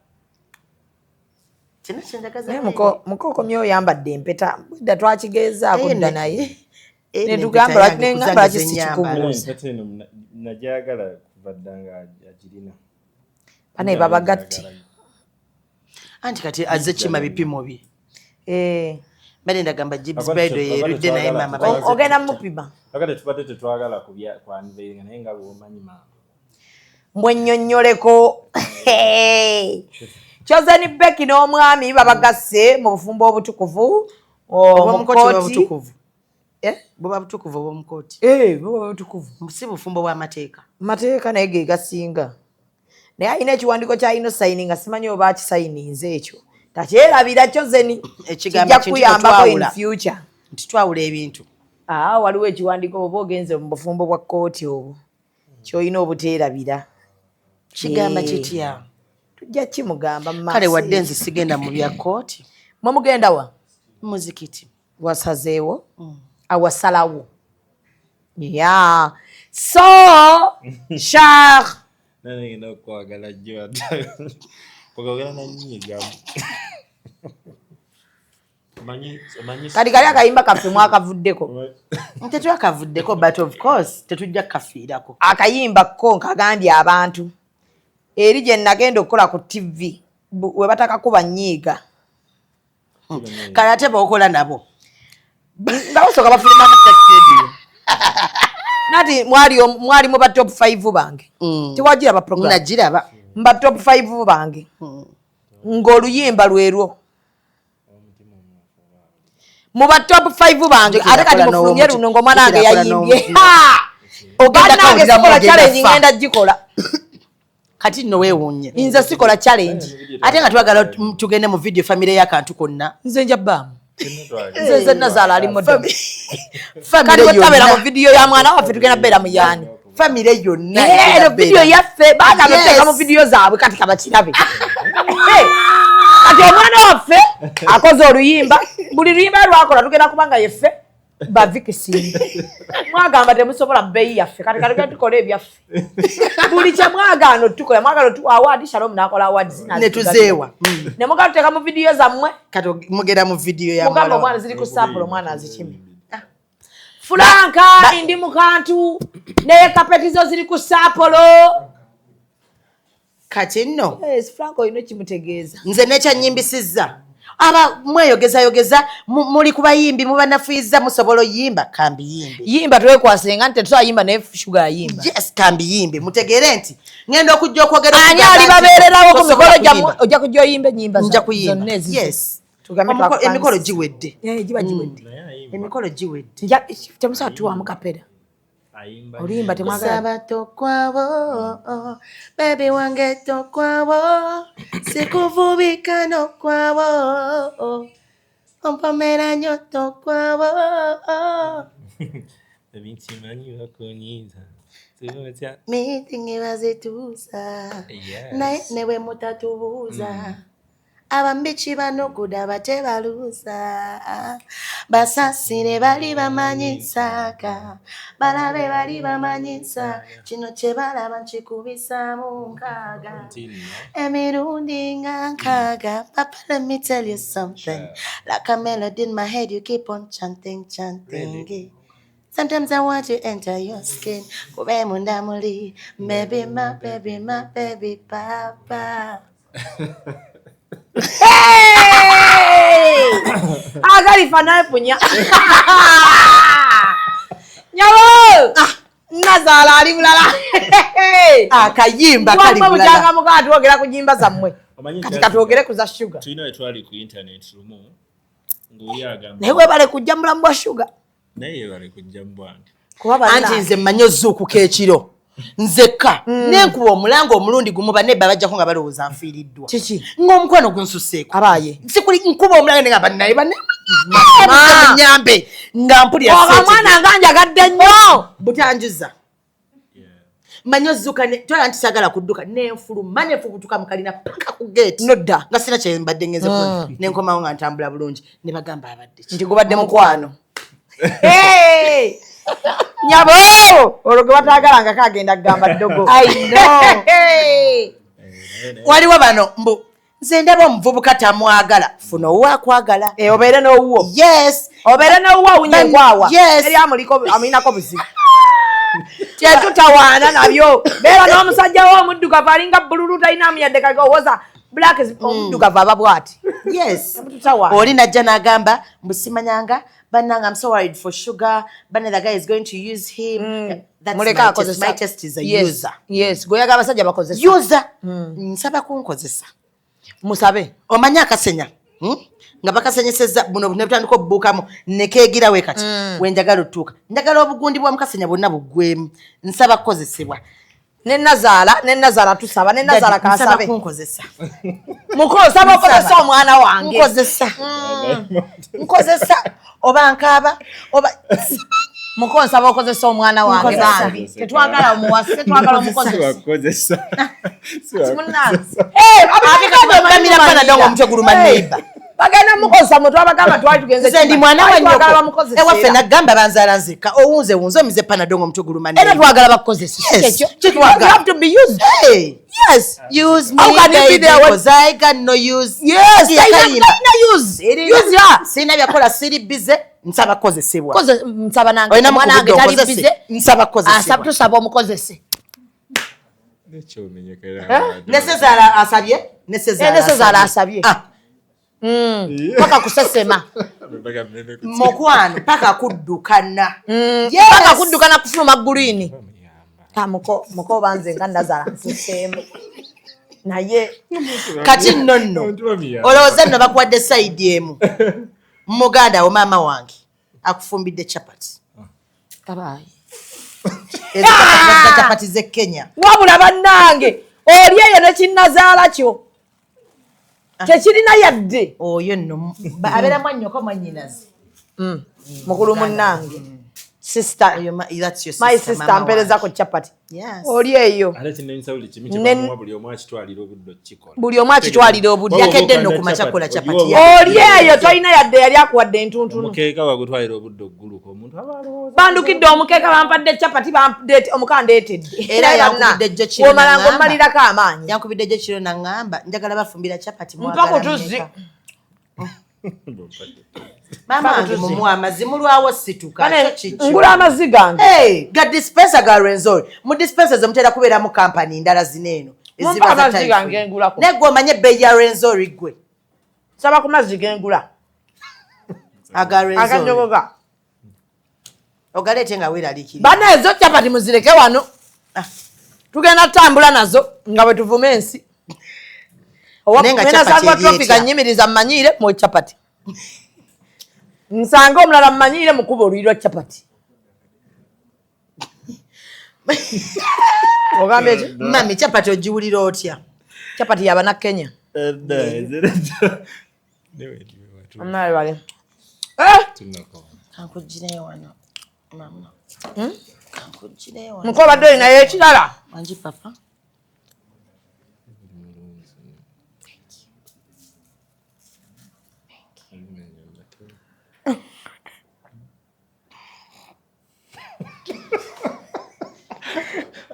kino kyenjagaza. Naye muko okomyewo oyambadde empeta, bwedda twakigeezaako dda, naye ne netugamba empeta yange nengamba kuzange lwaki zenyambala. sikikubuuza. Empeta eno nagyagala kuva dda nga agirina. Bane babagatte. Anti kati azze kima bipimo bye. Mbadde ndagamba Jibs Abadde Baido yerudde, naye abadde mama Ogenda mupima. Akati tubadde tetwagala kubya kwanveiringa, naye nga bw'omanyi maama. Mbwennyonnyoleko. Chosen Becky n'omwami babagasse mu bufumbo obutukuvu mu Obw'omukooti buba kkooti. butukuvu. Eh? Buba butukuvu obw'omukooti. Eh, buba butukuvu. Si bufumbo bw'amateeka. Mateeka naye ge gasinga, naye alina ekiwandiiko kyalina osayininga, simanyi oba akisayininze, ekyo takyerabira. Chosen Ekigamba kijja kintu kuyambako in tetwawula. future. Nti twawula ebintu. Aa, waliwo ekiwandiiko oba ogenze mu bufumbo bwa kkooti obwo kyolina obuteerabira. Kigamba kitya? Tujja kimugamba mu maaso. Kale wadde nze sigenda mu bya kkooti. Mwe mugenda wa? Muzikiti. Wasazeewo, awasalawo ya so shar. Nane ngenda okukwagala jjo, kwagala nanyiigamu. Kati kali akayimba kaffe mwakavuddeko? Tetwakavuddeko, but of course tetujja kukafiirako. Akayimba ko nkagambye abantu eri gye nagenda okukola ku TV, we batakakuba nyiiga. Kale ate bookola nabo nga basooka bafuluma mu studio, nati mwali mu ba top 5 bange. Tewagiraba program? Nagiraba. Mba top 5 bange ng'oluyimba lwerwo mu ba top 5 bange. Jjukira Ate kati akola mufulumye n'ow'omuti- luno ng'omwana wange jjukira akola yayimbye. n'ow'omutima. Ha! Ogenda Bannange, kawulira sikola mwogenda challenge. fa. Ngenda gikola. Kati nno weewuunye. Nze sikola challenge. Ate nga twagala tugende mu video famire y'akantu konna. Nze nja bbaamu, nze nazaala ali model. Famire Kati bwetabeera mu yonna. vidiyo ya mwana waffe, tugenda beera mu yaani? Famire yonna. Eh, eno vidiyo yaffe baagala Yes. oteeka mu vidiyo zaabwe, kati kabakirabe. Eh, kati omwana waffe akoze oluyimba, buli luyimba lwakola tugenda kubanga yeffe. Bavikisini mwagamba temusobola bbeeyi yaffe, kati kati tukola ebyaffe. Buli kye mwagaana otukola, mwagala otuwa award, Shalom nakola awards. Ne tuzeewa. Ne mugala tuteeka mu vidiyo zammwe. Kati mugera mu vidiyo ya mugamba muwala omwana wange. ziri ku saapula, omwana azikime. Fulanka ndi mu kantu naye kapeti zo ziri ku saapolo. Kati nno Yes, Frank olina okimutegeeza. Nze nekyanyimbisizza, aba mweyogezayogeza, muli ku bayimbi, mubanafuyiza, musobola oyimba, kambiyimbe. Yimba twekwasenga nti tetusayimba, naye Shuga ayimba. Yes, kambiyimbe mutegeere nti ngenda okujja okwogera. Ani alibabeererawo ku mikolo gyammwe? Ojja kujja oyimba ennyimba Nja kuyimba. zonna ezizo. Yes. Tugambe Emikolo giwedde. Eh, giba giwedde. Emikolo giwedde. Temusobola tuwaamu kapera oluyimba temwagala. Kusaba tokwawo, bebi wange tokwawo, sikuvubika nokwawo, ompomera nnyo tokwawo. Ebinkimanyi bakunyiiza. Sibotya. Meeting bazituusa. Yes. Naye ne bwe mutatubuuza, abambici banoguda batebaluusa, basasire bali bamanyi nsaka, balabe bali bamanyi nsa, kino kye balaba nkikubisaamu 60 emirundi nga 60. Papa, let me tell you something, like a melody in my head, you keep on chanting, chanting. Really? Sometimes I want to enter your skin. Kube munda muli, maybe my baby, my baby, papa. Agalifa naye punya nyawo nazaala ali bulala. Akayimba kali Wamma bulala. bukyanga mukaa twogera ku nyimba zammwe. Omanyi Kati katwogere ku za Shuga. Tulina we twali ku internet lumu ng'oli agamba Naye webale kujja mulamu bwa Shuga. Naye yebale kujja mu bwange. Kuba bannange. Anti nze mmanyi ozuukuka ekiro nzekka, nenkuba omulanga omulundi gumu, banebba bajjako nga balowooza nfiiriddwa. Kiki? Ng'omukwano gunsuseeko. Abaaye. Sikuli nkuba omulanga negamba naye bannyambe nga mpulira Oba mwana nga njagadde nnyo. Butanjuza manyi ozuuka twala nti sagala kudduka, nenfuluma nenfubutuka mukalina paka ku gate. Nodda. Nga sina kyembadde ngenze kukola. Nenkomawo nga ntambula bulungi, ne bagamba abadde ki? Nti gubadde mukwano. Hey! Nyabo olwo gwe bataagala nga kagenda kugamba ddogo. I know. Hey! Waliwo bano mbu nze ndaba omuvubuka tamwagala, funa owakwagala. Eh, obeere n'owuwo. Yes. Obeere n'owuwo awunya enkwawa. Yes. Eri amuliko amulinako buzibu kyetutawaana nabyo. Beera n'omusajja wo omuddugavu alinga bbululu, talina yadde kaowoza black, omuddugavu aba bw'ati. Yes. Temututawaana. Oli najja n'agamba mbu simanyanga bannanga, I'm so worried for Sugar banne, the guy is going to use him. That's Muleke my test. akozesa. My test is a Yes. user. Yes, gweyaga abasajja bakozesa. User, nsaba kunkozesa. Musabe. Omanyi akasenya, Nga bakasenyeseza buno ne butandika obubuukamu nekeegirawe. Kati wenjagala otuuka, njagala obugundi bwa mukasenya bwonna buggwemu, nsaba kukozesebwa. Nenazaala, nenazaala tusaba, nenazaala Daddy, nsaba kasabe. kunkozesa. Muko osaba okozesa omwana wange. Nkozesa, nkozesa oba nkaaba oba Muko nsaba okozesa omwana wange. Nkozesa. Bambi tetwagala omuwase, twagala omukozesa. Siwakukozesa. Munnange. Ate kati bagamira Panadol ng'omutwe guluma neighbor. Bagenda mukozesa mwe twabagamba twali tugenze. Nze ndi mwana wa Twali twagala nnyoko. bamukozese Ewaffe era. nagamba banzaala nzekka, owunze wunze omize Panadol ng'omutwe guluma Era neighbor. twagala bakukozesa. Yes, Kyekyo. kyetwagala. You have to be used. Hey. Yes. Use me, How can you be baby, there when- 'cause I got no use. Yes, Ye kayimba. talina use. Use her. Sirina byakola, siri bize, nsaba kukozesebwa. Nsaba nange Olina omwana wange mukubidde tali onkozese, bize. nsaba kukozesebwa. Tusaba omukozese. Ne Sezaala asabye, ne Sezaala Eh, ne Sezaala asabye. Ah, Paka kusesema. Mukwano paka kuddukana. Yes. Paka kuddukana kufuluma guliini. Muko muko banze nga nazaala nseseemu naye. Kati nno nno olowooza nno bakuwadde sayidi emu, muganda wo maama wange akufumbidde chapati. Kabaayi. Ezo chapati bazita chapati z'e Kenya. Wabula bannange oli eyo nekinnazaala kyo tekirina yadde. Oyo nno abeera mwannyoko mwannyinaze. Mukulu munnange. Sister, That's your my sister, sister mama ampeereza ku chapati. Yes. Oli eyo. Ate kinnenyisa buli kimu Ne- kyebamuwa, buli omu akitwalira obudde okukikola. Buli omu akitwalira obudde. Waba Yakedde nno okanda ku makya chapati, kola chapati. ogiwa Oli eyo tolina yadde yali akuwadde entuntunu. Omukeeka bagutwalira obudde ogguluka, omuntu aba alowooza. Bandukidde omukeeka, bampadde chapati, omuka ndeetedde. Era yankubidde jjo kiro Womala n'aŋŋamba. ng'omalirako amaanyi. Yankubidde jjo kiro naŋŋamba njagala bafumbira chapati. Mpa Mwagala ku tuzzi. mmeka? Maama Mpa ku wange tuzzi. mumuwa amazzi, mulwawo situka. Bane, Kyo kikyo. ngula amazzi gange. Hey, ga dispenser ga Rwenzori. Mu dispenser zemutera kubeeramu kampani ndala zino eno Mumpa eziba za amazzi typhoid. gange ngulako. Naye gwe omanye ebbeeyi ya Rwenzori gwe? Saba ku mazzi gengula. Aga Rwenzori. Aganjogoga. Ogaleete nga weeraliikirira. Bana, ezo chapati muzireke wano. Tugenda tutambula nazo nga bwe tuvuma ensi. Naye nga chapati eri Traffic etya? anyimiriza, mmanyiire mu chapati. Nsange omulala mmanyiire mukuba oluyi lwa chapati. Ogamba eki? Mami, chapati ogiwulira otya? Chapati yabana Kenya. Bale. Kankugireyo wano mama. Kankugireyo wano. Muko obadde olinayo ekirala? Wangi papa.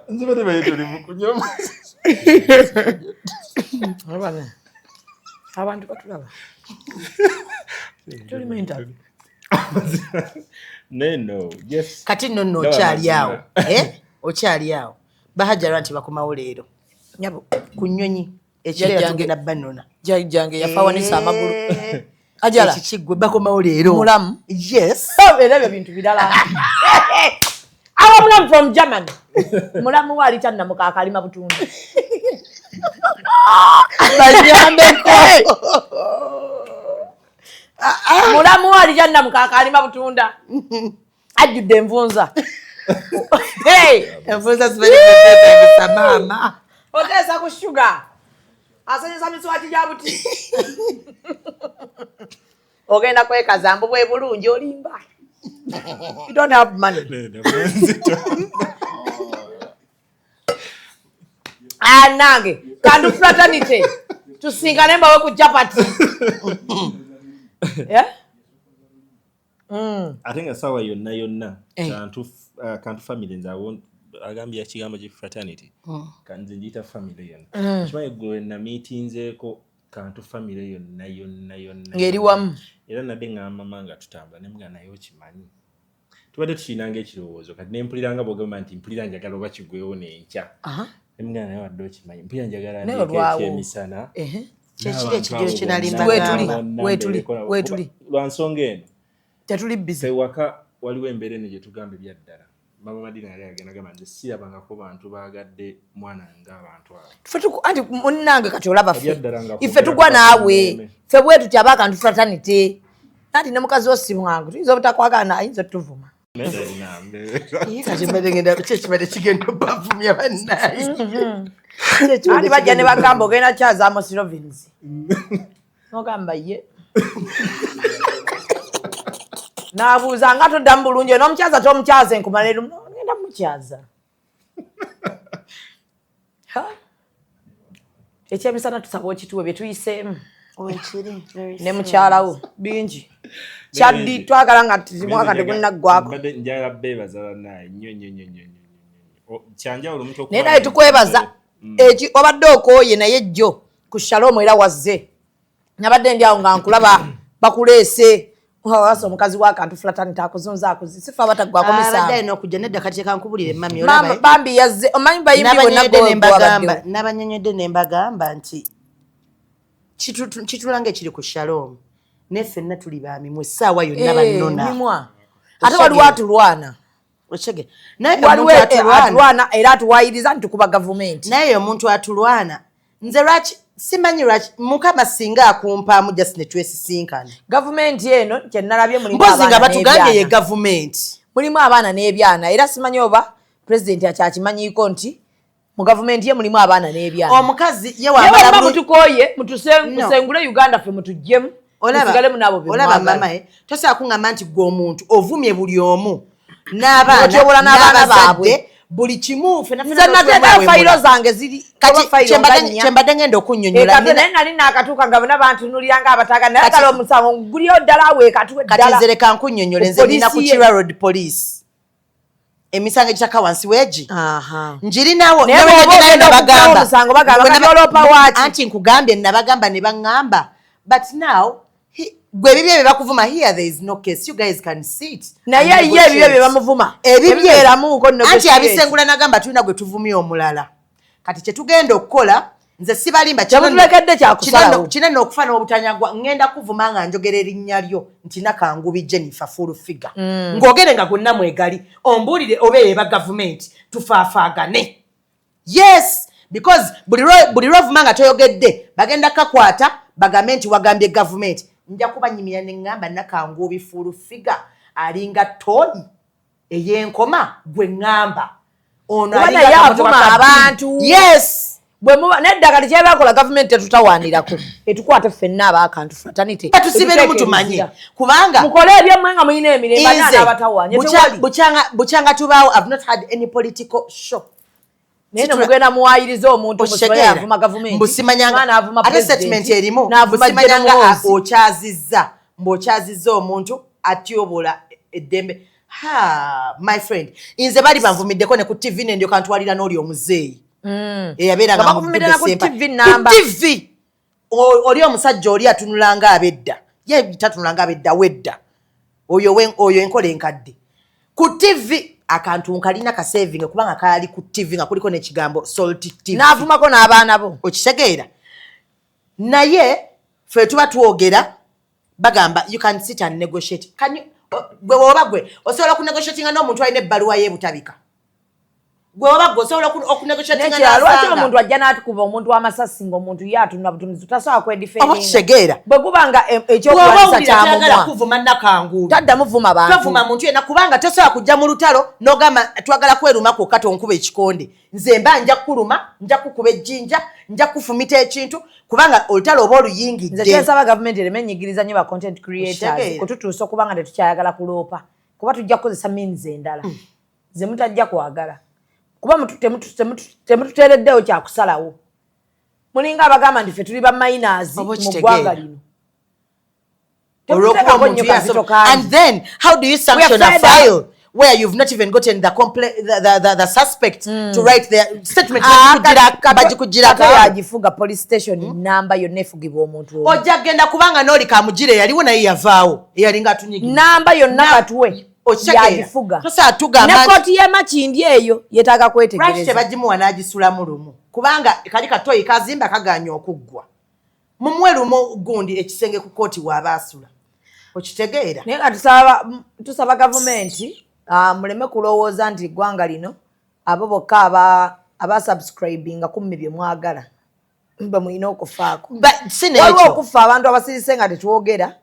Nze bade baye tuli mu kunywa amazzi. Bane, abantu batulaba. Tuli mu interview. Naye no, yes. Kati nno nno Ndaba okyali awo. amazima. Eh? Okyali awo. Bahajjala nti bakomawo leero. Nyabo. Ku nnyonyi ekiro era Jjajjange. tugenda banona. Jjajjange yafa wanisa amagulu. Ajala. Ekikiggwe bakomawo leero. Mulamu. Yes. Era ebyo bintu birala. Awa mulamu from Germany. Mulamu we ali tannamuka akalima butunda. Banyambeko. Mulamu we ali tannamuka akalima butunda. Ajjudde envunza. Hey! Envunza zibeeteetagisa maama. Oteesa ku shuga. Asenyesa miswaki gya buti. Ogenda kwekaza mbu bwe bulungi, olimba. You don't have money. Ah, nange kandu fraternity tusinkane mbawe ku chapati. Yeah? Ate nga saawa yonna yonna Eh. Kantu family nze agambye ekigambo ki fraternity. Nze ngiyita family yonna. Kimanyi eggulo namiitinzeeko kantu family yonna yonna yonna. Ng'eri wamu. Era nadde ŋŋamba mama nga tutambula ne mugamba, naye okimanyi tubadde tukirinanga ekirowoozo, kati nempulira nga bwogamba nti mpulira njagala oba kigwewo n'enkya. Nemugamba, naye wadde okimanyi mpulira njagala Naye ndeeko olwawo. ekyemisana. Ehe. Kyekiri ekigero kye nali Weetuli, mbagamba. weetuli, weetuli. Lwa nsonga eno Tetuli busy. Ewaka waliwo embeera eno gye tugamba ebyaddala. Mama Madina yali agenda gamba nze sirabangako bantu baagadde mwana ng'abantu abo. Ffe anti munnange kati olaba ffe. Ebyaddala nga Ife kwogera tugwa kwa naawe. mmeeme. Ffe bwe tutya abakantu fraternity. Anti ne mukazi wo si mwangu. Tuyinza obutakwagala, ayinza otuvuma. Naye talina mbeera. Ye kati mbadde ngenda ki ekibadde kigenda obavumya bannaye. Anti bajja ne bagamba ogenda kyazaamu Slovens. Nogamba ye. N'abuuza nga toddamu bulungi n'omukyaza tomukyaza enkumala eru ngenda mukyaza. Ha? Ekyemisana tusaba okituwe bye tuyiseemu Wekiri, very ne mukyalawo bingi. Kyaddi twagala nga mwaka tegunnaggwako. Mbadde njagala beebaza bannaye nnyo nnyo nnyo nnyo nnyo nnyo. Kyanjawulo omuntu okuba Naye naye tukwebaza eki obadde okooye, naye jjo ku Shalom era wazze. Nabadde ndi awo nga nkulaba bakuleese wasa omukazi w'akantu fraternity akuzunza akuzi sifa abataggwako Abadde misango. alina okujja nedda. Kati kankubulire mami. Maama, Olaba bambi yazze, omanyi bayimbi bonna Nabanyonyodde ne mbagamba gwabaddewo. Nabanyonyodde ne mbagamba nti kitulanga ekiri ku Shalom naye ffenna tuli bamimwa essaawa yonna bannona. Mimwa ate waliwo atulwana. Okitegeera? Naye Waliwo omuntu atulwana atulwana era atuwayiriza nti tukuba gavumenti. Naye omuntu atulwana nze lwaki simanyi lwaki Mukama singa akumpaamu just ne twesisinkana. Gavumenti eno kyenalabye mulimu Mpozi nga abaana batugambye ye n'ebyana. gavumenti. Mulimu abaana n'ebyana, era simanyi oba pulezidenti akyakimanyiiko nti mu gavumenti ye mulimu abaana n'ebyana. Omukazi ye Naye wamala wemba mutukooye No. musengule Uganda, ffe mutuggyemu Olaba musigale munaabo be olaba mwagala. mama, tosobola kuŋŋamba nti gwe omuntu ovumye buli omu. n'abaana N'otyobola n'abaana n'abazadde, baabwe. Buli kimu ffenna Nze ffenna nateekayo n'otwewemula. fayiro zange ziri Kati oba fayiro nga nnya. kyembadde ngenda okunnyonnyola Ekatwe naye nali naakatuuka nga bonna bantunuulira nga abataaga naye Kati- kale omusango guliyo ddala awo ekatwe Kati ddala. nze leka nkunnyonnyole, Ku nze nina ku poliisi ye. Kira Road Police emisango egitaka wansi weegi njirinawo. Naye bw'oba ogenda okuggyawo omusango bagamba, kati oloopa waaki? Anti nkugambye, nabagamba ne baŋŋamba, but now gwe ebibye bye bakuvuma, here there is no case, you guys can sit Naye and ye ebibye negotiate. bye bamuvuma Ebibye tebibeeramuuko anti negotiate. abisengula nagamba tulina gwe tuvumye omulala. Kati kyetugenda okukola, nze sibalimba, Temutulekedde kyakusalawo. Kinene okufa n'obutanyagwa. Ŋŋenda kuvuma nga njogera erinnya lyo nti Nakangubi Jennifer full figure, ng'ogere nga gonna mwegali, ombuulire oba eba gavumenti tufaafaagane. Yes, because buli lwovuma nga toyogedde, bagenda kakwata bagambe nti wagambye gavumenti. Nja kubanyimira ne ŋŋamba Nakangubi full figure alinga toyi ey'enkoma gwe ŋŋamba ono Kuba alinga naye akamotoka avuma ka abantu. Yes. Bwe muba nedda, kati kyebakola gavumenti tetutawaanirako, etukwate ffenna abaakantu fraternity. Tusibeeremu tumanye kubanga mukole ebyammwe nga mulina emirembe ani nze anaabatawaanye? Tewali. Bukyanga tubaawo, I've not had any political show. Naye no mugenda muwaayiriza omuntu Okitegeera? avuma gavumenti, Mbusimanyanga mwana avuma ate president, statement erimu n'avuma mbusimanyanga General Muhoozi. okyazizza, mbw'okyazizza omuntu atyobola eddembe. Ha, my friend, nze bali banvumiddeko ne ku TV nendyoka ntwalira n'oli omuzeeyi eyabeeranga Nga mu bakuvumidde na ku Dube Sempa. TV namba. Ku TV. Oli omusajja oli atunulanga abedda, ye tatunulanga abedda wedda oyo oyo enkola enkadde ku TV. Akantu nkalina kasaving kubanga kaali ku TV nga kuliko n'ekigambo Salt TV. N'avumako n'abaana bo. Okitegeera? Naye ffe tuba twogera, bagamba you can sit and negotiate. Can you, gwe woba gwe osobola okunegotiatinga n'omuntu alina ebbaluwa y'ebutabika? Gwe woba gwe osobola okunegotiatinga Nekirala, lwaki n'asanga? omuntu ajja n'atukuba omuntu amasasi ng'omuntu ye atunula butunuzi, tasobola Oba kitegeera? Bwe guba nga Bw'oba ekyokulwanyisa owulira tayagala kyamumwa kuvuma Nakanguubi, taddamu vuma bantu. Tovuma muntu yenna, kubanga tosobola kujja mu lutalo n'ogamba twagala kweruma kwokka, tonkuba ekikonde. Nze mba nja kukuluma, nja kukuba ejjinja, nja kufumita ekintu, kubanga olutalo oba Nze oluyingidde. kyensaba, gavumenti ereme enyigiriza nnyo ba content creators Okitegeera? kututuusa okuba nga tetukyayagala kuloopa, kuba tujja kukozesa means endala ze mutajja kwagala, kuba temututeereddewo kyakusalawo. Mulinga abagamba nti ffe tuli ba minors Oba mu okitegeera? ggwanga lino. Olw'okuba Temututeekako omuntu nnyo kazito kangi. And then how do you sanction We are a fed up. file where you've not even gotten the suspect to write their statement? Ah, Bagikugirako. Kato yagifuga police station namba yonna efugibwa omuntu omu. Ojja kgenda kubanga n'oli kamugire yaliwo naye yavaawo eyalinga atunyigira. Namba yonna Katwe Okitegeera? yagifuga. Tosobola tugamba Ne nti- kooti y'emakindi eyo yeetaaga Lwaki kwetegereza. tebagimuwa n'agisulamu lumu? Kubanga kali katoyi kazimba kaganya okuggwa. Mumuwe lumu gundi ekisenge ku kooti waaba asula. Okitegeera? Naye nga tusaba gavumenti, muleme kulowooza nti eggwanga lino abo bokka abasubscribinga kummi bye mwagala bwe mulina okufaako. Si n'ekyo. Waliwo okufa abantu abasirise nga tetwogera,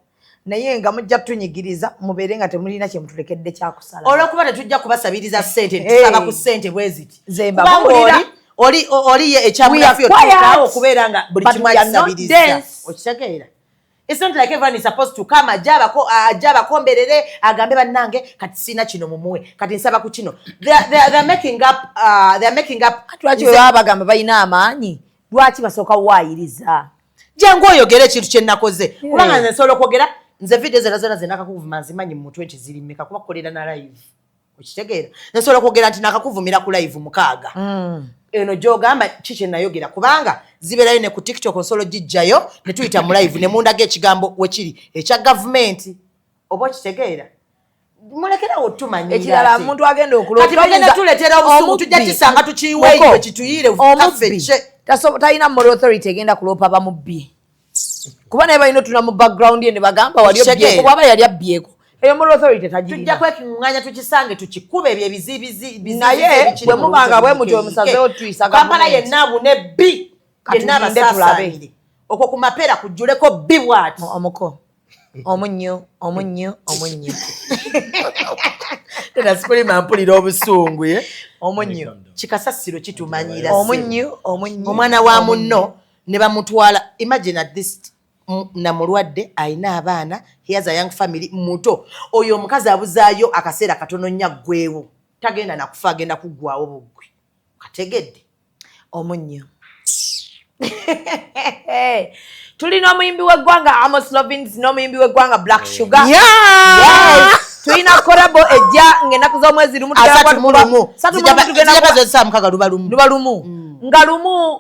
naye nga mujja tunyigiriza mubeere nga temulina kye mutulekedde kyakusala. Olwokuba tetujja kubasabiriza ssente, tusaba ku ssente bwe ziti. Nze Kubanga mbabuulira. oli ye ekyamunafu We are quiet, okubeera nga buli but kimu we are not akisabiriza. dense. Okitegeera? It's not like everyone is supposed to come ajje abakomberere agambe bannange kati siina kino mumuwe, kati nsaba ku kino. They are making up. Lwaki bwe baba bagamba balina amaanyi, lwaki basooka waayiriza? Jangu oyogere ekintu kye nakoze, kubanga nze nsobola okwogera. Nze video zonna zonna ze nakakuvuma nzimanyi mu mutwe nti ziri mmeka, kuba kukolera na live. Okitegeera? Nsobola okwogera nti nakakuvumira ku live 6 eno gyogamba ki kye nayogera, kubanga zibeerayo ne ku TikTok, nsobola ogijjayo ne tuyita mu live ne mundaga ekigambo wekiri ekya gavumenti. Oba okitegeera? Mulekerawo tumanyira. Ekirala, Ate. omuntu agenda okuloopa Kati bagenda toyinza- tuleetera obusungu, Omubbi. tujja kisanga tukiyiweeyo Moko, kituyire omubbi kaffe kye. Talina moral authority egenda kuloopa bamubbi, kuba naye balina otuna mu background ye ne bagamba wali Okitegeera? obbyeko, bwaba yali abbyeko, eyo moral authority Tujja tagirina. kwekuŋŋaanya tukisange tukikube ebyo ebizibizi. Naye bwe mubanga bwe mutyo musazeewo tuyisa Kampala gavumenti. yenna abune bbi yenna Katulinde abasaasaanire okwo ku mapeera kujjuleko bbi bwati. Omuko omunnyo, omunnyo, omunnyo. Tena sikulima, mpulira obusungu ye. Omunnyo. Kikasasiro kitumanyira. Omunnyo, omunnyo. Omwana wa munno ne bamutwala. Imagine at this Na mulwadde, alina abaana, he has a young family, muto. Oyo omukazi abuzaayo akaseera katono nnyo aggwewo. Tagenda nakufa, agenda kuggwawo buggwe. Kategedde. Omunnyo. Tulina omuyimbi w'eggwanga Amos Lovins n'omuyimbi w'eggwanga Black Sugar. Yeah! Yes. Tulina collabo ejja ng'ennaku z'omwezi 1. 31. 31 tugenda Zijaba 6 luba 1. Luba 1 nga 1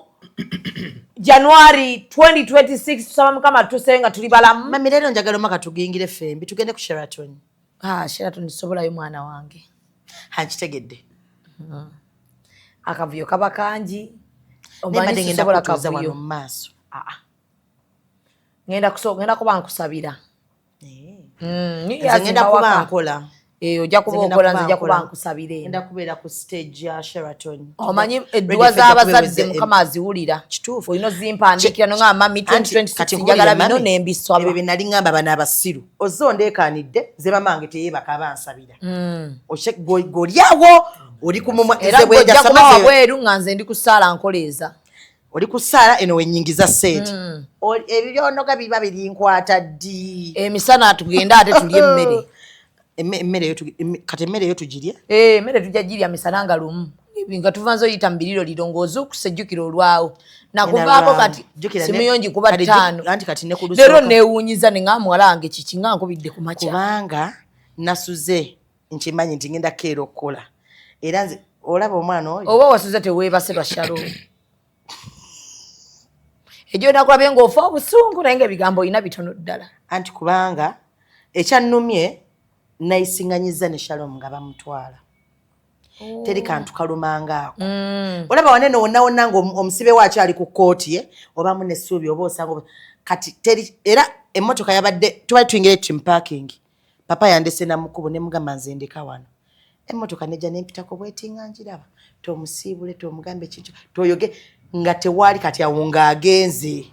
January 2026. Tusaba Mukama tuse nga tuli balamu. Mami, leero njagala omwaka tugingire ffembi, tugende ku Sheraton. Ah, Sheraton sobolayo mwana wange. Hankitegedde. Akavuyo kaba kangi. Naye mbadde Omanyi ngenda sisobola kutuuza wano kavuyo. mu maaso. Ngenda kuba nkusabira. Nze ngenda kuba nkola. Eh, ojja kuba Nze ngenda okola, kuba nze nja kuba nkola. nkusabira eno. Ngenda kubeera ku stage ya Sheraton. Omanyi Radio edduwa Ffe ejja kuba z'abazadde eweze. Mukama aziwulira. Kituufu. Olina ozimpandiikira nonga mami Anti, kati 2026 njagala nkubuulire, bino mami, nembisaba. Ebyo bye nali ŋŋamba bano abasiru. Ozze ondeekaanidde, nze mamange teyeebaka aba ansabira. G'olyawo oli ku mumwa. Era Nze bwe gwe ojja njasama kuba nze- wabweru nga nze ndi ku ssaala nkoleeza. Oli ku ssaala eno wenyingiza ssente. Ebyo byonoga biba birinkwata ddi? Emisana tugende ate tulye emmere. Emmere eyo kati emmere eyo tugirye? Eh, emmere tujja girya misana nga 1. Nga tuva nze oyita mu biriro liro ng'ozuukuse jjukira olwawo. Nakuvaako kati Jjukira simu ngikuba kati 5. Anti kati ne ku Leero lusooka. neewuunyiza ne nga muwala wange kiki nga nkubidde ku makya. Kubanga nasuze nkimanyi nti ngenda keera okukola. Era nze olaba omwana oyo. Oba wasuze teweebase lwa Shalom. Egyo nakulabye ng'ofa obusungu naye ng'ebigambo olina bitono ddala. Anti kubanga ekyannumye nayisiŋŋanyizza ne Shalom nga bamutwala. Teri kantu kalumanga ako. Olaba wanene wonna wonna ng'omusibe we akyali ku kkooti ye, obamu n'essuubi oba osanga kati teri. Era emmotoka yabadde tubali tuyingira team parking. Papa yandese na mukubo ne mugamba nze ndeka wano. Emmotoka nejja nempitako bweti nga ngiraba. Tomusiibule, tomugambe kintu, toyoge nga tewaali kati awo ng'agenze.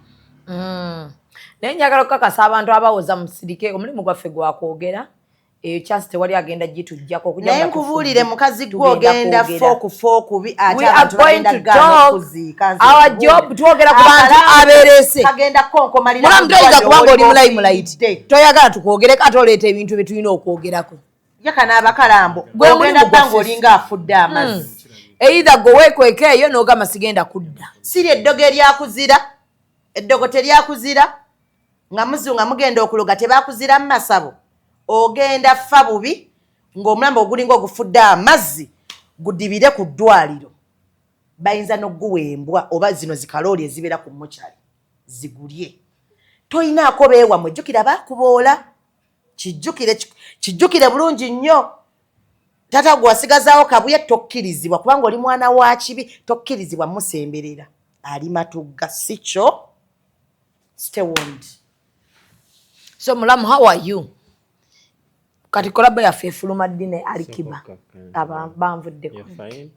Naye njagala okukakasa abantu abawoza musirike, omulimu gwaffe gwakwogera. Eyo chance tewali agenda gitujjako okujja Naye nga nkubuulire tufudde. mukazi gwe Tugenda ogenda kwogera. fa okufa okubi ate We are abantu going bagenda to gaana talk. okuziika. Nze Our nkubuulire. job twogera ku bantu Akalango abeerese. kagenda konkomalira Mulamu ku toyinza ddwaliro kubanga oli w'oliba mulayimulaiti. ofiiridde. Toyagala tukwogereko ate oleeta ebintu bye tulina okwogerako. Yaka n'abakalambo Gwe ogenda mulimu bba gwaffe. ng'olinga afudde amazzi. Either gwe weekweka eyo n'ogamba sigenda kudda. Siri eddogo eryakuzira, eddogo teryakuzira nga muzunga mugenda okuloga tebakuzira mu masabo. Ogenda fa bubi ng'omulambo ogulinga ogufudde amazzi gudibire ku ddwaliro. Bayinza n'okuguwa embwa oba zino zikalooli ezibeera ku mokyali zigulye. Toyinaako beewamwe, jjukira baakuboola. Kijjukire, kijjukire bulungi nnyo. Taata gwe wasigazaawo kabuye tokkirizibwa kubanga oli mwana wa kibi, tokkirizibwa musemberera. Ali matugga si kyo? Stay warned. So mulamu, how are you? Kati collabo yaffe efuluma ddi ne Alikiba? Aba banvuddeko. You're fine.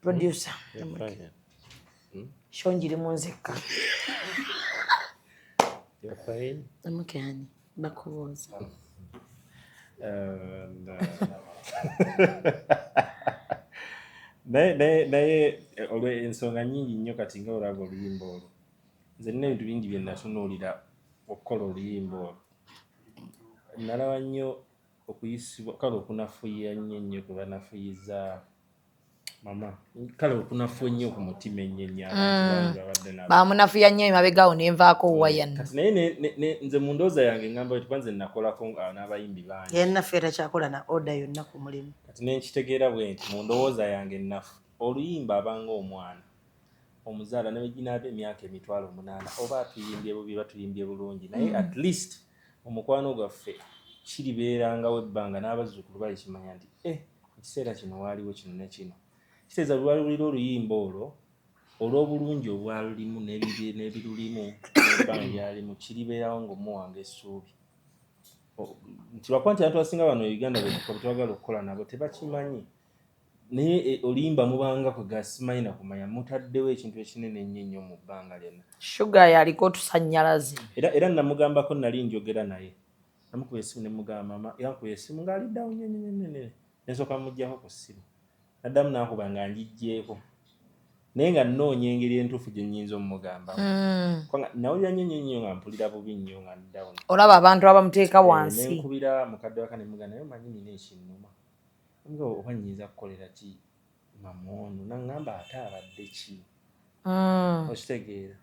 Producer. You're fine. Show ngirimu nzekka. You're fine. Amukani bakubuuza. And, naye olw'ensonga nnyingi nnyo kati nga olaba oluyimba olwo, nze nina ebintu bingi bye natunuulira okukola oluyimba olwo. Nalaba nnyo okuyisibwa, kale okunafuya nnyo ennyo kwe banafuyiza mama, kale okunafu ennyo ku mutima ennyo ennyo abantu bangi babadde nabo. Bamunafuya nnyo emabegaawo nenvaako waya nno. Kati naye nze mu ndowooza yange ngamba nti kuba nze nakolako n'abayimbi bangi. Yennaffe takyakola na order yonna ku mulimu. Kati nenkitegeera bwe nti mu ndowooza yange ennafu, oluyimba abanga omwana omuzaala ne bweginaaba emyaka 800,000 oba atuyimbye bubi batuyimbye bulungi, naye at least omukwano gwaffe kiribeerangawo ebbanga n'abazzukulu balikimanya nti ekiseera kino waaliwo kino ne kino. Kitegeeza bwe baliwulira oluyimba olwo olw'obulungi obwalulimu n'ebirulimu n'ebbanga lyalimu kiribeerawo ng'omuwanga essuubi. Nti lwakuba nti abantu abasinga wano e Uganda bwe twagala okukola nabo tebakimanyi, naye oluyimba mubanga kwe gasimanyi na kumanya mutaddewo ekintu ekinene ennyo ennyo mu bbanga lyonna. Shuga yaliko otusannyalaze. Era namugambako nali njogera naye, namukuba essimu ne mugamba mama, yankuba essimu ng'aliddawo nnyo nnyo nnyo nnyo, ne nsooka muggyako ku ssimu, naddamu n'ankuba nga ngiggyeeko. Naye nga nnoonya engeri entuufu gye nnyinza omugambamu. Kubanga nawulira nnyo nnyo nnyo nga mpulira bubi nnyo nga down. Olaba abantu abamuteeka wansi. Nenkubira mukadde waka ne mugamba, naye omanyi nina ekinnuma, nga oba nnyinza kukolera ki mama ono? Naŋŋamba, ate abadde ki? Okitegeera?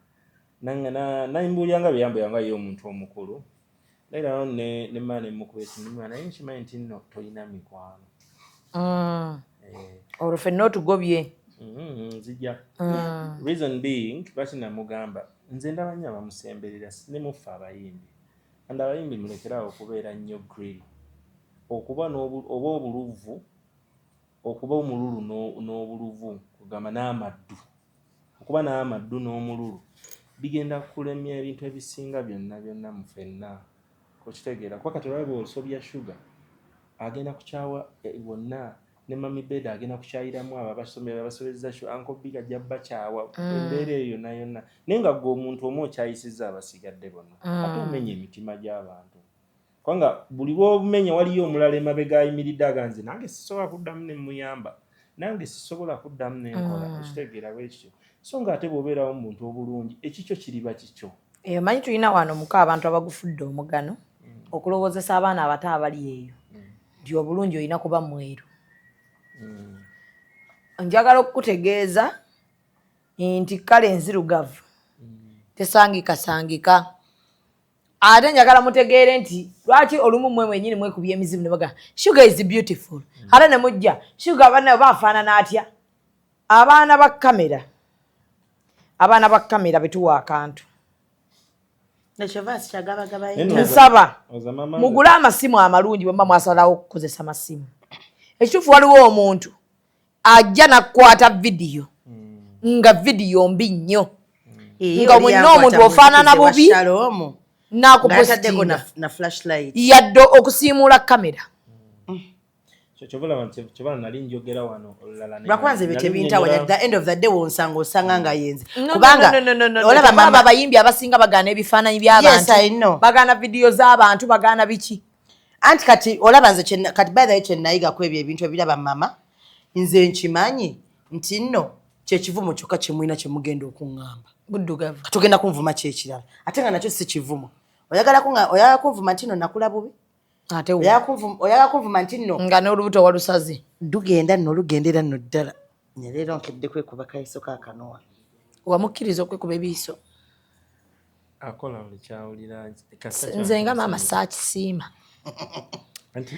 Nambuulira nga byeyambuulira nga ye omuntu omukulu. Naye nemala nemukuba esimu, naye nkimanyi nti nno tolina mikwano. Olwo ffenna otugobye. Nzija. Reason being, lwaki namugamba, nze ndaba nnyo abamusemberera ne muffe abayimbi, and abayimbi mulekerawo okubeera nnyo greedy, okuba oba obuluvu, okuba omululu n'obuluvu, kugamba n'amaddu, okuba n'amaddu n'omululu bigenda kulemya ebintu ebisinga byonna byonna mu ffenna. Okitegeera? Kuba kati olaba bw'osobya Sugar, agenda kukyawa bonna, ne Mami Bed agenda kukyayiramu abo abasomera abasobezza, Uncle Big ajja bakyawa. Embeera eyo yonna yonna, naye nga gwe omuntu omu okyayisizza abasigadde bonna. Ate omenya emitima gy'abantu, kubanga buli lw'omenya waliyo omulala emabega ayimiridde aganze, nange sisobola kuddamu ne muyamba, nange sisobola kuddamu nenkola. Okitegeera? Bwekityo. So nga ate bw'obeerawo mu muntu obulungi, ekikyo kiriba kikyo. Omanyi tulina wano muka abantu abagufudde omugano okulowoozesa abaana abato abali eyo nti obulungi olina kuba mweru. Njagala okukutegeeza nti kale enzirugavu tesangikasangika. Ate njagala mutegeere nti lwaki olumu mmwe mwenyini mwekubya emizimu ne bagamba Sugar is beautiful, ate ne mujja Sugar bannaye baafaanana atya. Abaana ba kamera, abaana ba kamera betuwa akantu. Ekyova sikyagabagabayo. Nsaba mugule amasimu amalungi bwe muba mwasalawo okukozesa masimu. Ekituufu, waliwo omuntu ajja nakukwata vidiyo nga vidiyo mbi nnyo, nga mwenna omuntu ofaanana bubi, nakupositinga na flashlight. Yadde okusiimuula kamera. Kyobala nali njogera wano olulala. Lwakuba nze nali tebintawanya. nnyonnyola- The end of the day wonsanga osanga nga yenze. No, Kubanga no, no, no, no, no. olaba Olaba mama abayimbi abasinga bagaana ebifaananyi Yes, I know. by'abantu, bagaana vidiyo z'abantu, bagaana biki. Anti kati olaba nze kati by the way kyenayiga ku ebyo ebintu ebiraba mama, nze nkimanyi nti nno kyekivumo kyokka kyemulina kyemugenda okuŋŋamba. Buddugavu. Kati ogenda kunvuma kyekirala, ate nga nakyo si kivumo. Oyagala kunvuma nti nno nakula bubi. Ate wo. Oyagala kunvuma nti nno nga n'olubuto walusaze. Lugenda nno, lugendera nno ddala. Ne leero nkedde kwekuba kayiso kaakanowa. Wamukkiriza okwekuba ebiiso? Akola buli kyawulira. Nze nga maama saakisiima,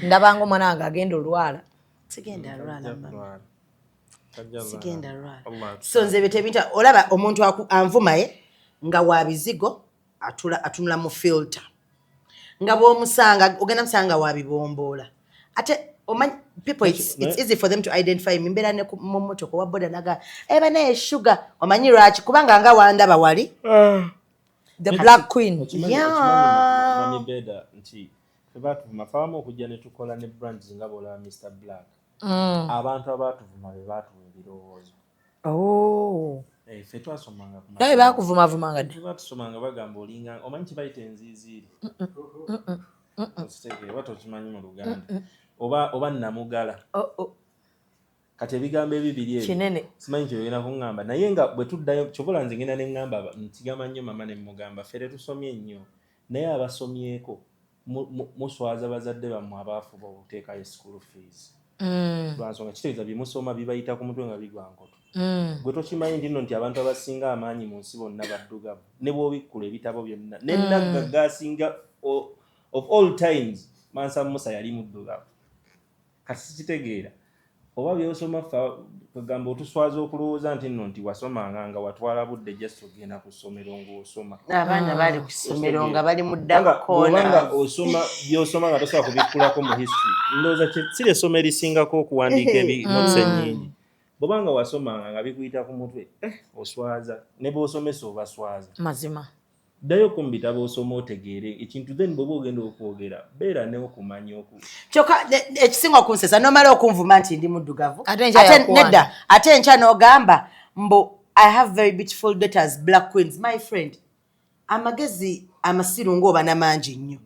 ndabanga omwana wange agenda olwala. Sigenda lwala mama, sigenda lwala. So nze ebyo tebinta. Olaba omuntu anvumaye nga wa bizigo, atunula mu filter, nga bw'omusanga ogenda musanga wa bibomboola. Ate omanyi people, it's easy for them to identify me. Mbeera ne mu mmotoka owa boda naga eba naye Sugar. Omanyi lwaki? Kubanga nga wandaba wali. The Black Queen. Yeah. Mami Beda, nti febatuvuma fabamu okujja ne tukola ne brands nga bwolaba Mr Black. Abantu abatuvuma be batuwa ebirowoozo. Oh. Eh, ffe twasomanga ku Naye bakuvumavumanga dda. Ffe batusomanga bagamba olinga, omanyi kibayita enziiziiri? Okitegeera oba tokimanyi mu Luganda? Oba namugala. Oh, oh. Kati ebigambo ebibiri ebyo Kinene. simanyi kyogenda kuŋŋamba, naye nga bwe tuddayo kyobola nze ngenda ne ŋŋamba nkigamba nnyo mama ne mugamba, ffe tetusomye nnyo, naye abasomyeko muswaza bazadde bammwe abaafuba okuteekayo school fees. Lwansonga kitegeeza byemusoma bibayita ku mutwe nga bigwa nkoto. Gwe tokimanyi nti nno nti abantu abasinga amaanyi mu nsi bonna baddugavu, ne bw'obikkula ebitabo byonna ne naggagga asinga of all times, Mansa Musa, yali muddugavu. Kati sikitegeera oba byosoma fa kagamba otuswaza okulowooza nti nno nti wasomanga nga watwala budde just ogenda ku ssomero ng'osoma. Abaana bali ku ssomero nga bali mu Kubanga dark bw'obanga corners. osoma byosoma nga tosobola kubikkulako mu history, ndowooza si lyessomo erisingako okuwandiika notes ennyingi. Bw'obanga wasomanga nga bikuyita ku mutwe, oswaza ne bw'osomesa obaswaza. Mazima. Ddayoko mu bitabo osoma otegeere ekintu, then bw'oba ogenda okwogera beera n'okumanya oku Kyokka ekisinga okunsesa, nomala okunvuma nti ndi muddugavu, Ate enkya yakuwana. Nedda, ate enkya n'ogamba mbu I have very beautiful daughters, black queens. My friend, amagezi amasiru ng'oba namangi nnyo,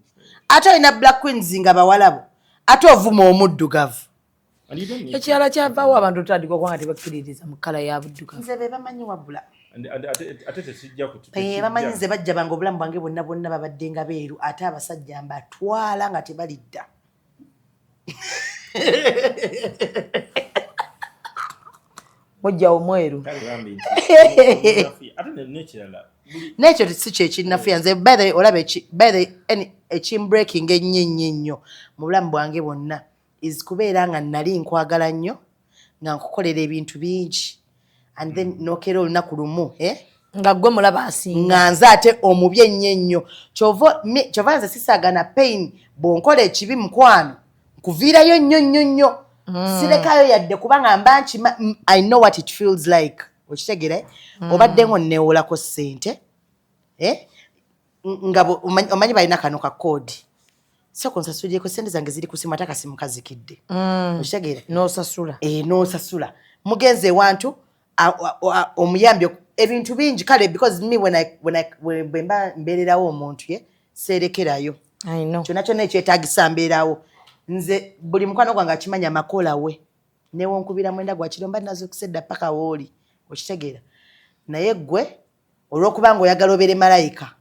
ate olina black queens nga bawalabo, ate ovuma omuddugavu. And you don't need to. Ekirala kyavaawo, abantu otandika okuba nga tebakkiririza mu kkala ya buddugavu. Nze be bamanyi wabula. And ate tekijja Eh, bamanyi nze bajja bange, obulamu bwange bwonna bwonna babadde nga beeru, ate abasajja mbatwala nga tebalidda. Mujja omweru. Kale bambi nti ate n'ekirala N'ekyo si kyekinnafuya nze. By the way, olaba by the way, ekimbreaking ennyo ennyo ennyo mu bulamu bwange bwonna is kubeera nga nali nkwagala nnyo, nga nkukolera ebintu bingi, and then nokera olunaku lumu, eh? Nga gwe mulaba asinga. Nga nze ate omubi ennyo ennyo. Kyova nze sisaagana pain. Bw'onkola ekibi, mukwano, nkuviirayo nnyo nnyo nnyo. Sirekayo yadde, kubanga mba nkima, I know what it feels like. Okitegeera? Obadde ngo neewolako ssente, eh? Nga omanyi balina kano ka koodi, sooka onsasulireko ssente zange ziri ku simu, ate akasimu kazikidde. Okitegeera? N'osasula. Eh, n'osasula. Mugenze ewantu omuyambye ebintu bingi. Kale because me when bwe mba mbeererawo omuntu, ye seerekerayo. I know. Kyonna kyonna ekyetaagisa mbeerawo. Nze buli mukwano gwange akimanya, makola we newonkubira 9 gwa kiro, mba nazukusedda paka wooli. Okitegeera? Naye gwe olw'okuba nga oyagala obeere malayika,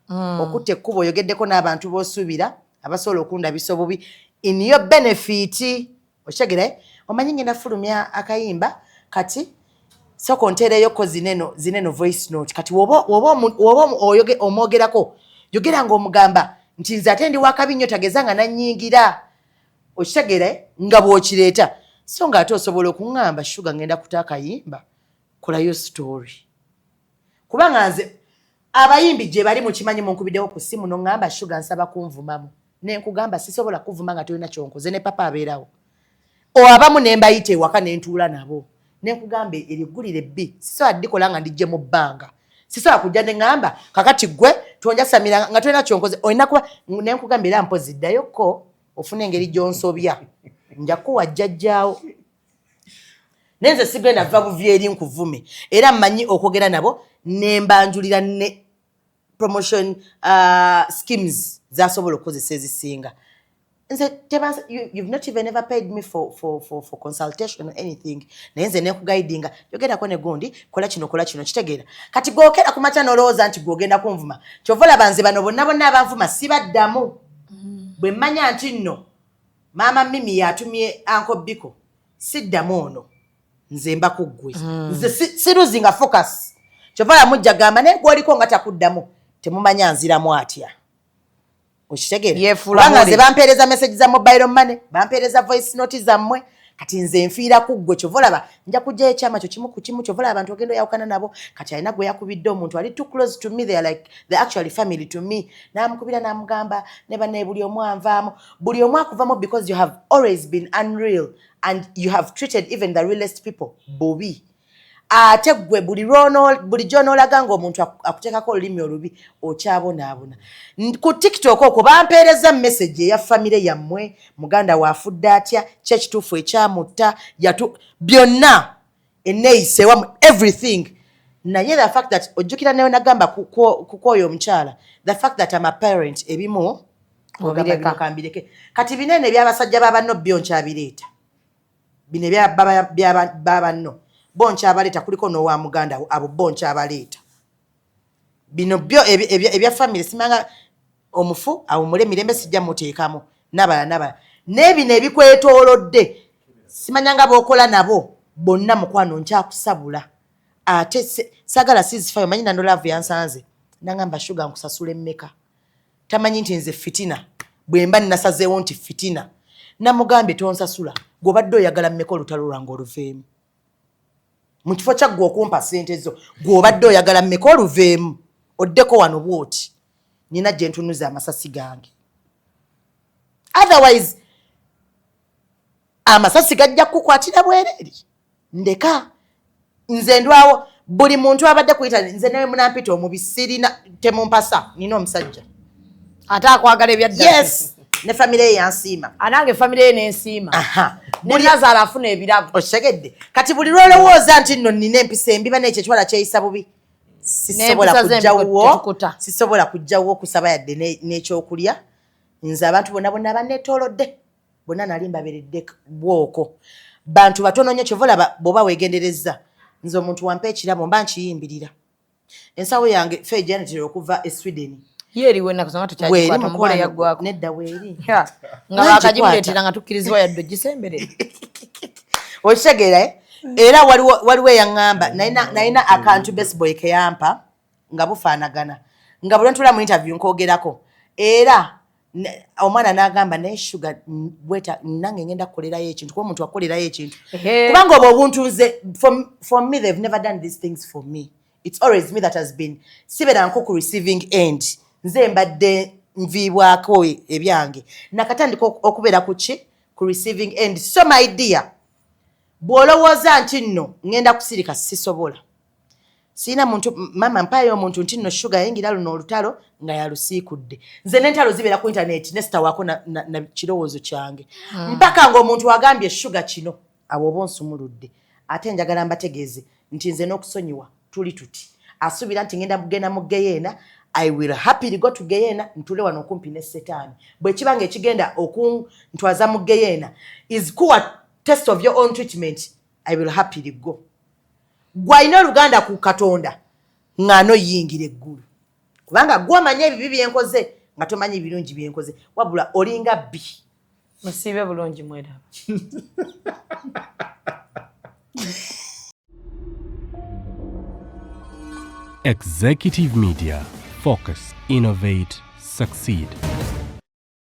okutta ekkubo, oyogeddeko n'abantu b'osuubira abasobola okundabisa obubi in your benefit. Okitegeera, eh? Omanyi ngenda fulumya akayimba, kati sooka onteereyoko zineno voice note. Kati woba omwogerako, yogera ng'omugamba nti nze ate ndi wakabi nnyo, tageza nga nannyingira. Okitegeera, eh? Nga bw'okireeta, so nga ate osobola okuŋŋamba, "Shuga, ngenda kuta akayimba, kolayo story." Kubanga nze abayimbi gye bali mukimanyi, munkubiddewo ku ssimu noŋŋamba, "Shuga, nsaba kunvumamu," nenkugamba, "Sisobola kuvuma nga tolina kyonkoze." Ne papa abeerawo, o abamu ne mbayita ewaka ne ntuula nabo, nenkugamba, "Eriggulire bbi sisobola ddikola nga ndijje mu bbanga. Sisobola kujja ne ŋŋamba, kakati gwe tonjasamira nga tolina kyonkoze." Olina kuba nenkugamba, "Era mpozi ddayokko ofune engeri gy'onsobya, nja kuwa jjajjaawo." Naye nze sigenda va buvi eri nkuvume. Era mmanyi okwogera nabo, nembanjulira ne promotion schemes zasobola okukozesa ezisinga. Nze you've not even ever paid me for consultation or anything, naye nze nekuguidinga, yogerako ne gundi, kola kino, kola kino. Kitegeera? Kati gwokera ku makya nolowooza nti gwogenda kunvuma. Kyova olaba nze bano bonna bonna abanvuma sibaddamu. Bwe mmanya nti nno maama Mimi yatumye Uncle Biko, siddamu ono. Nze mba ku ggwe. Nze siruzinga focus. Kyova olaba mujja gamba, "Naye gwoliko nga takuddamu." Temumanya nziramu atya. Okitegeera? Yeefuula Kubanga nze muli. bampeereza message za mobile money, bampeereza voice note zammwe. Kati nze nfiira ku ggwe. Kyova olaba nja kugyayo ekyama kyo kimu ku kimu. Kyova olaba abantu ogenda oyawukana nabo. Kati alina gwe yakubidde, omuntu ali too close to me, they are like they actually family to me, n'amukubira n'amugamba ne bannaye, buli omu anvaamu, buli omu akuvamu, because you have always been unreal and you have treated even the realest people bubi. Ate gwe buli gy'onoolaga ng'omuntu akuteekako olulimi olubi, okyabonaabona. Ku TikTok okwo bampeereza message eya famire yammwe, muganda waafudde atya, ki ekituufu ekyamutta, yatu byonna, enneeyisa ewamu, everything. Naye the fact that ojjukira nayo nagamba ku kwoyo omukyala, the fact that I'm a parent, ebimu ogamba Obireka. bino kambireke. Kati binene ebyabasajja babanno byo nkyabireeta, bino ebyabanno bo nkyabaleeta, kuliko n'owa muganda wo, abo bo nkyabaleeta. Bino byo ebya famire, simanga omufu awumule mirembe, sijja muteekamu nabala nabala. N'ebino ebikwetoolodde, simanya nga b'okola nabo bonna, mukwano, nkyakusabula. Ate saagala ceasefire. Omanyi nandolaavu yansanze nangamba, "Shuga, nkusasula emmeka?" Tamanyi nti nze fitina bwe mba nnasazeewo nti fitina. Namugambye, "Tonsasula. Gw'obadde oyagala mmeka olutalo lwange oluveemu? Mu kifo kya ggwe okumpa ssente zo, gw'obadde oyagala mmeka oluveemu oddeko wano bw'oti? Nina gye ntunuza amasasi gange, otherwise amasasi gajja kukukwatira bwereere. Ndeka nze ndwawo." Buli muntu abadde kuyita nze newe munampita omubi, sirina, temumpasa, nina omusajja. Ate akwagala ebyaddala. Yes, ne famire ye yansiima. Anange famire ye nensiima. Aha. Nenazaala afuna ebirabo. Okitegedde? Kati buli lwolowooza nti nno nina empisa embi, bana ekyo ekiwala kyeyisa bubi, sisobola N'empisa ze kujjawo tetukuta. Sisobola kujjawo okusaba yadde n'ekyokulya. Nze abantu bonna bonna banneetoolodde bonna nali mbaberedde bwoko. Bantu batono nnyo, kyova olaba bw'oba weegenderezza, nze omuntu wampa ekirabo mba nkiyimbirira. Ensawo yange fe janitera okuva e Sweden. Ye eriwo ennaku zonna? Weeri. Tukyagikwata omugole Mukwano, yaggwako. Nedda, weeri. Nga bakagimuleetera nga tukkirizibwa yadde ogisemberera. Okitegeera, eh? Era waliwo eyaŋŋamba nalina akantu baseboy keyampa nga bufaanagana, nga buli ntula mu interview nkwogerako, era omwana n'agamba, naye Shuga, bweta nange ngenda kukolerayo ekintu, kuba omuntu akolerayo ekintu, kubanga obwo obuntu nze for me, they've never done these things for me. It's always me that has been, sibeera nko ku receiving end, nze mbadde nviibwako ebyange, nakatandika okubeera ku ki, ku receiving end. So my dear, bw'olowooza nti nno ŋŋenda kusirika, sisobola. Siina muntu mama mpaayo omuntu nti nno Shuga yayingira luno olutalo nga yalusiikudde. Nze n'entalo zibeera ku intaneti nesitawaako na kirowoozo kyange mpaka ng'omuntu agambye Shuga kino, awo oba onsumuludde. Ate njagala mbategeeze nti nze n'okusonyiwa tuli tuti, asuubira nti ngenda kugenda mu geyeena, I will happily go to geyeena, ntule wano okumpi ne Setaani. Bwe kiba nga ekigenda okuntwaza mu geyeena is kuwa test of your own treatment, I will happily go. Gwalina oluganda ku Katonda ŋŋaano yingira eggulu, kubanga gwomanya ebibi byenkoze nga tomanyi ebirungi byenkoze, wabula olinga bbi. Musiibe bulungi, mweraba. Executive Media. Focus, innovate, succeed.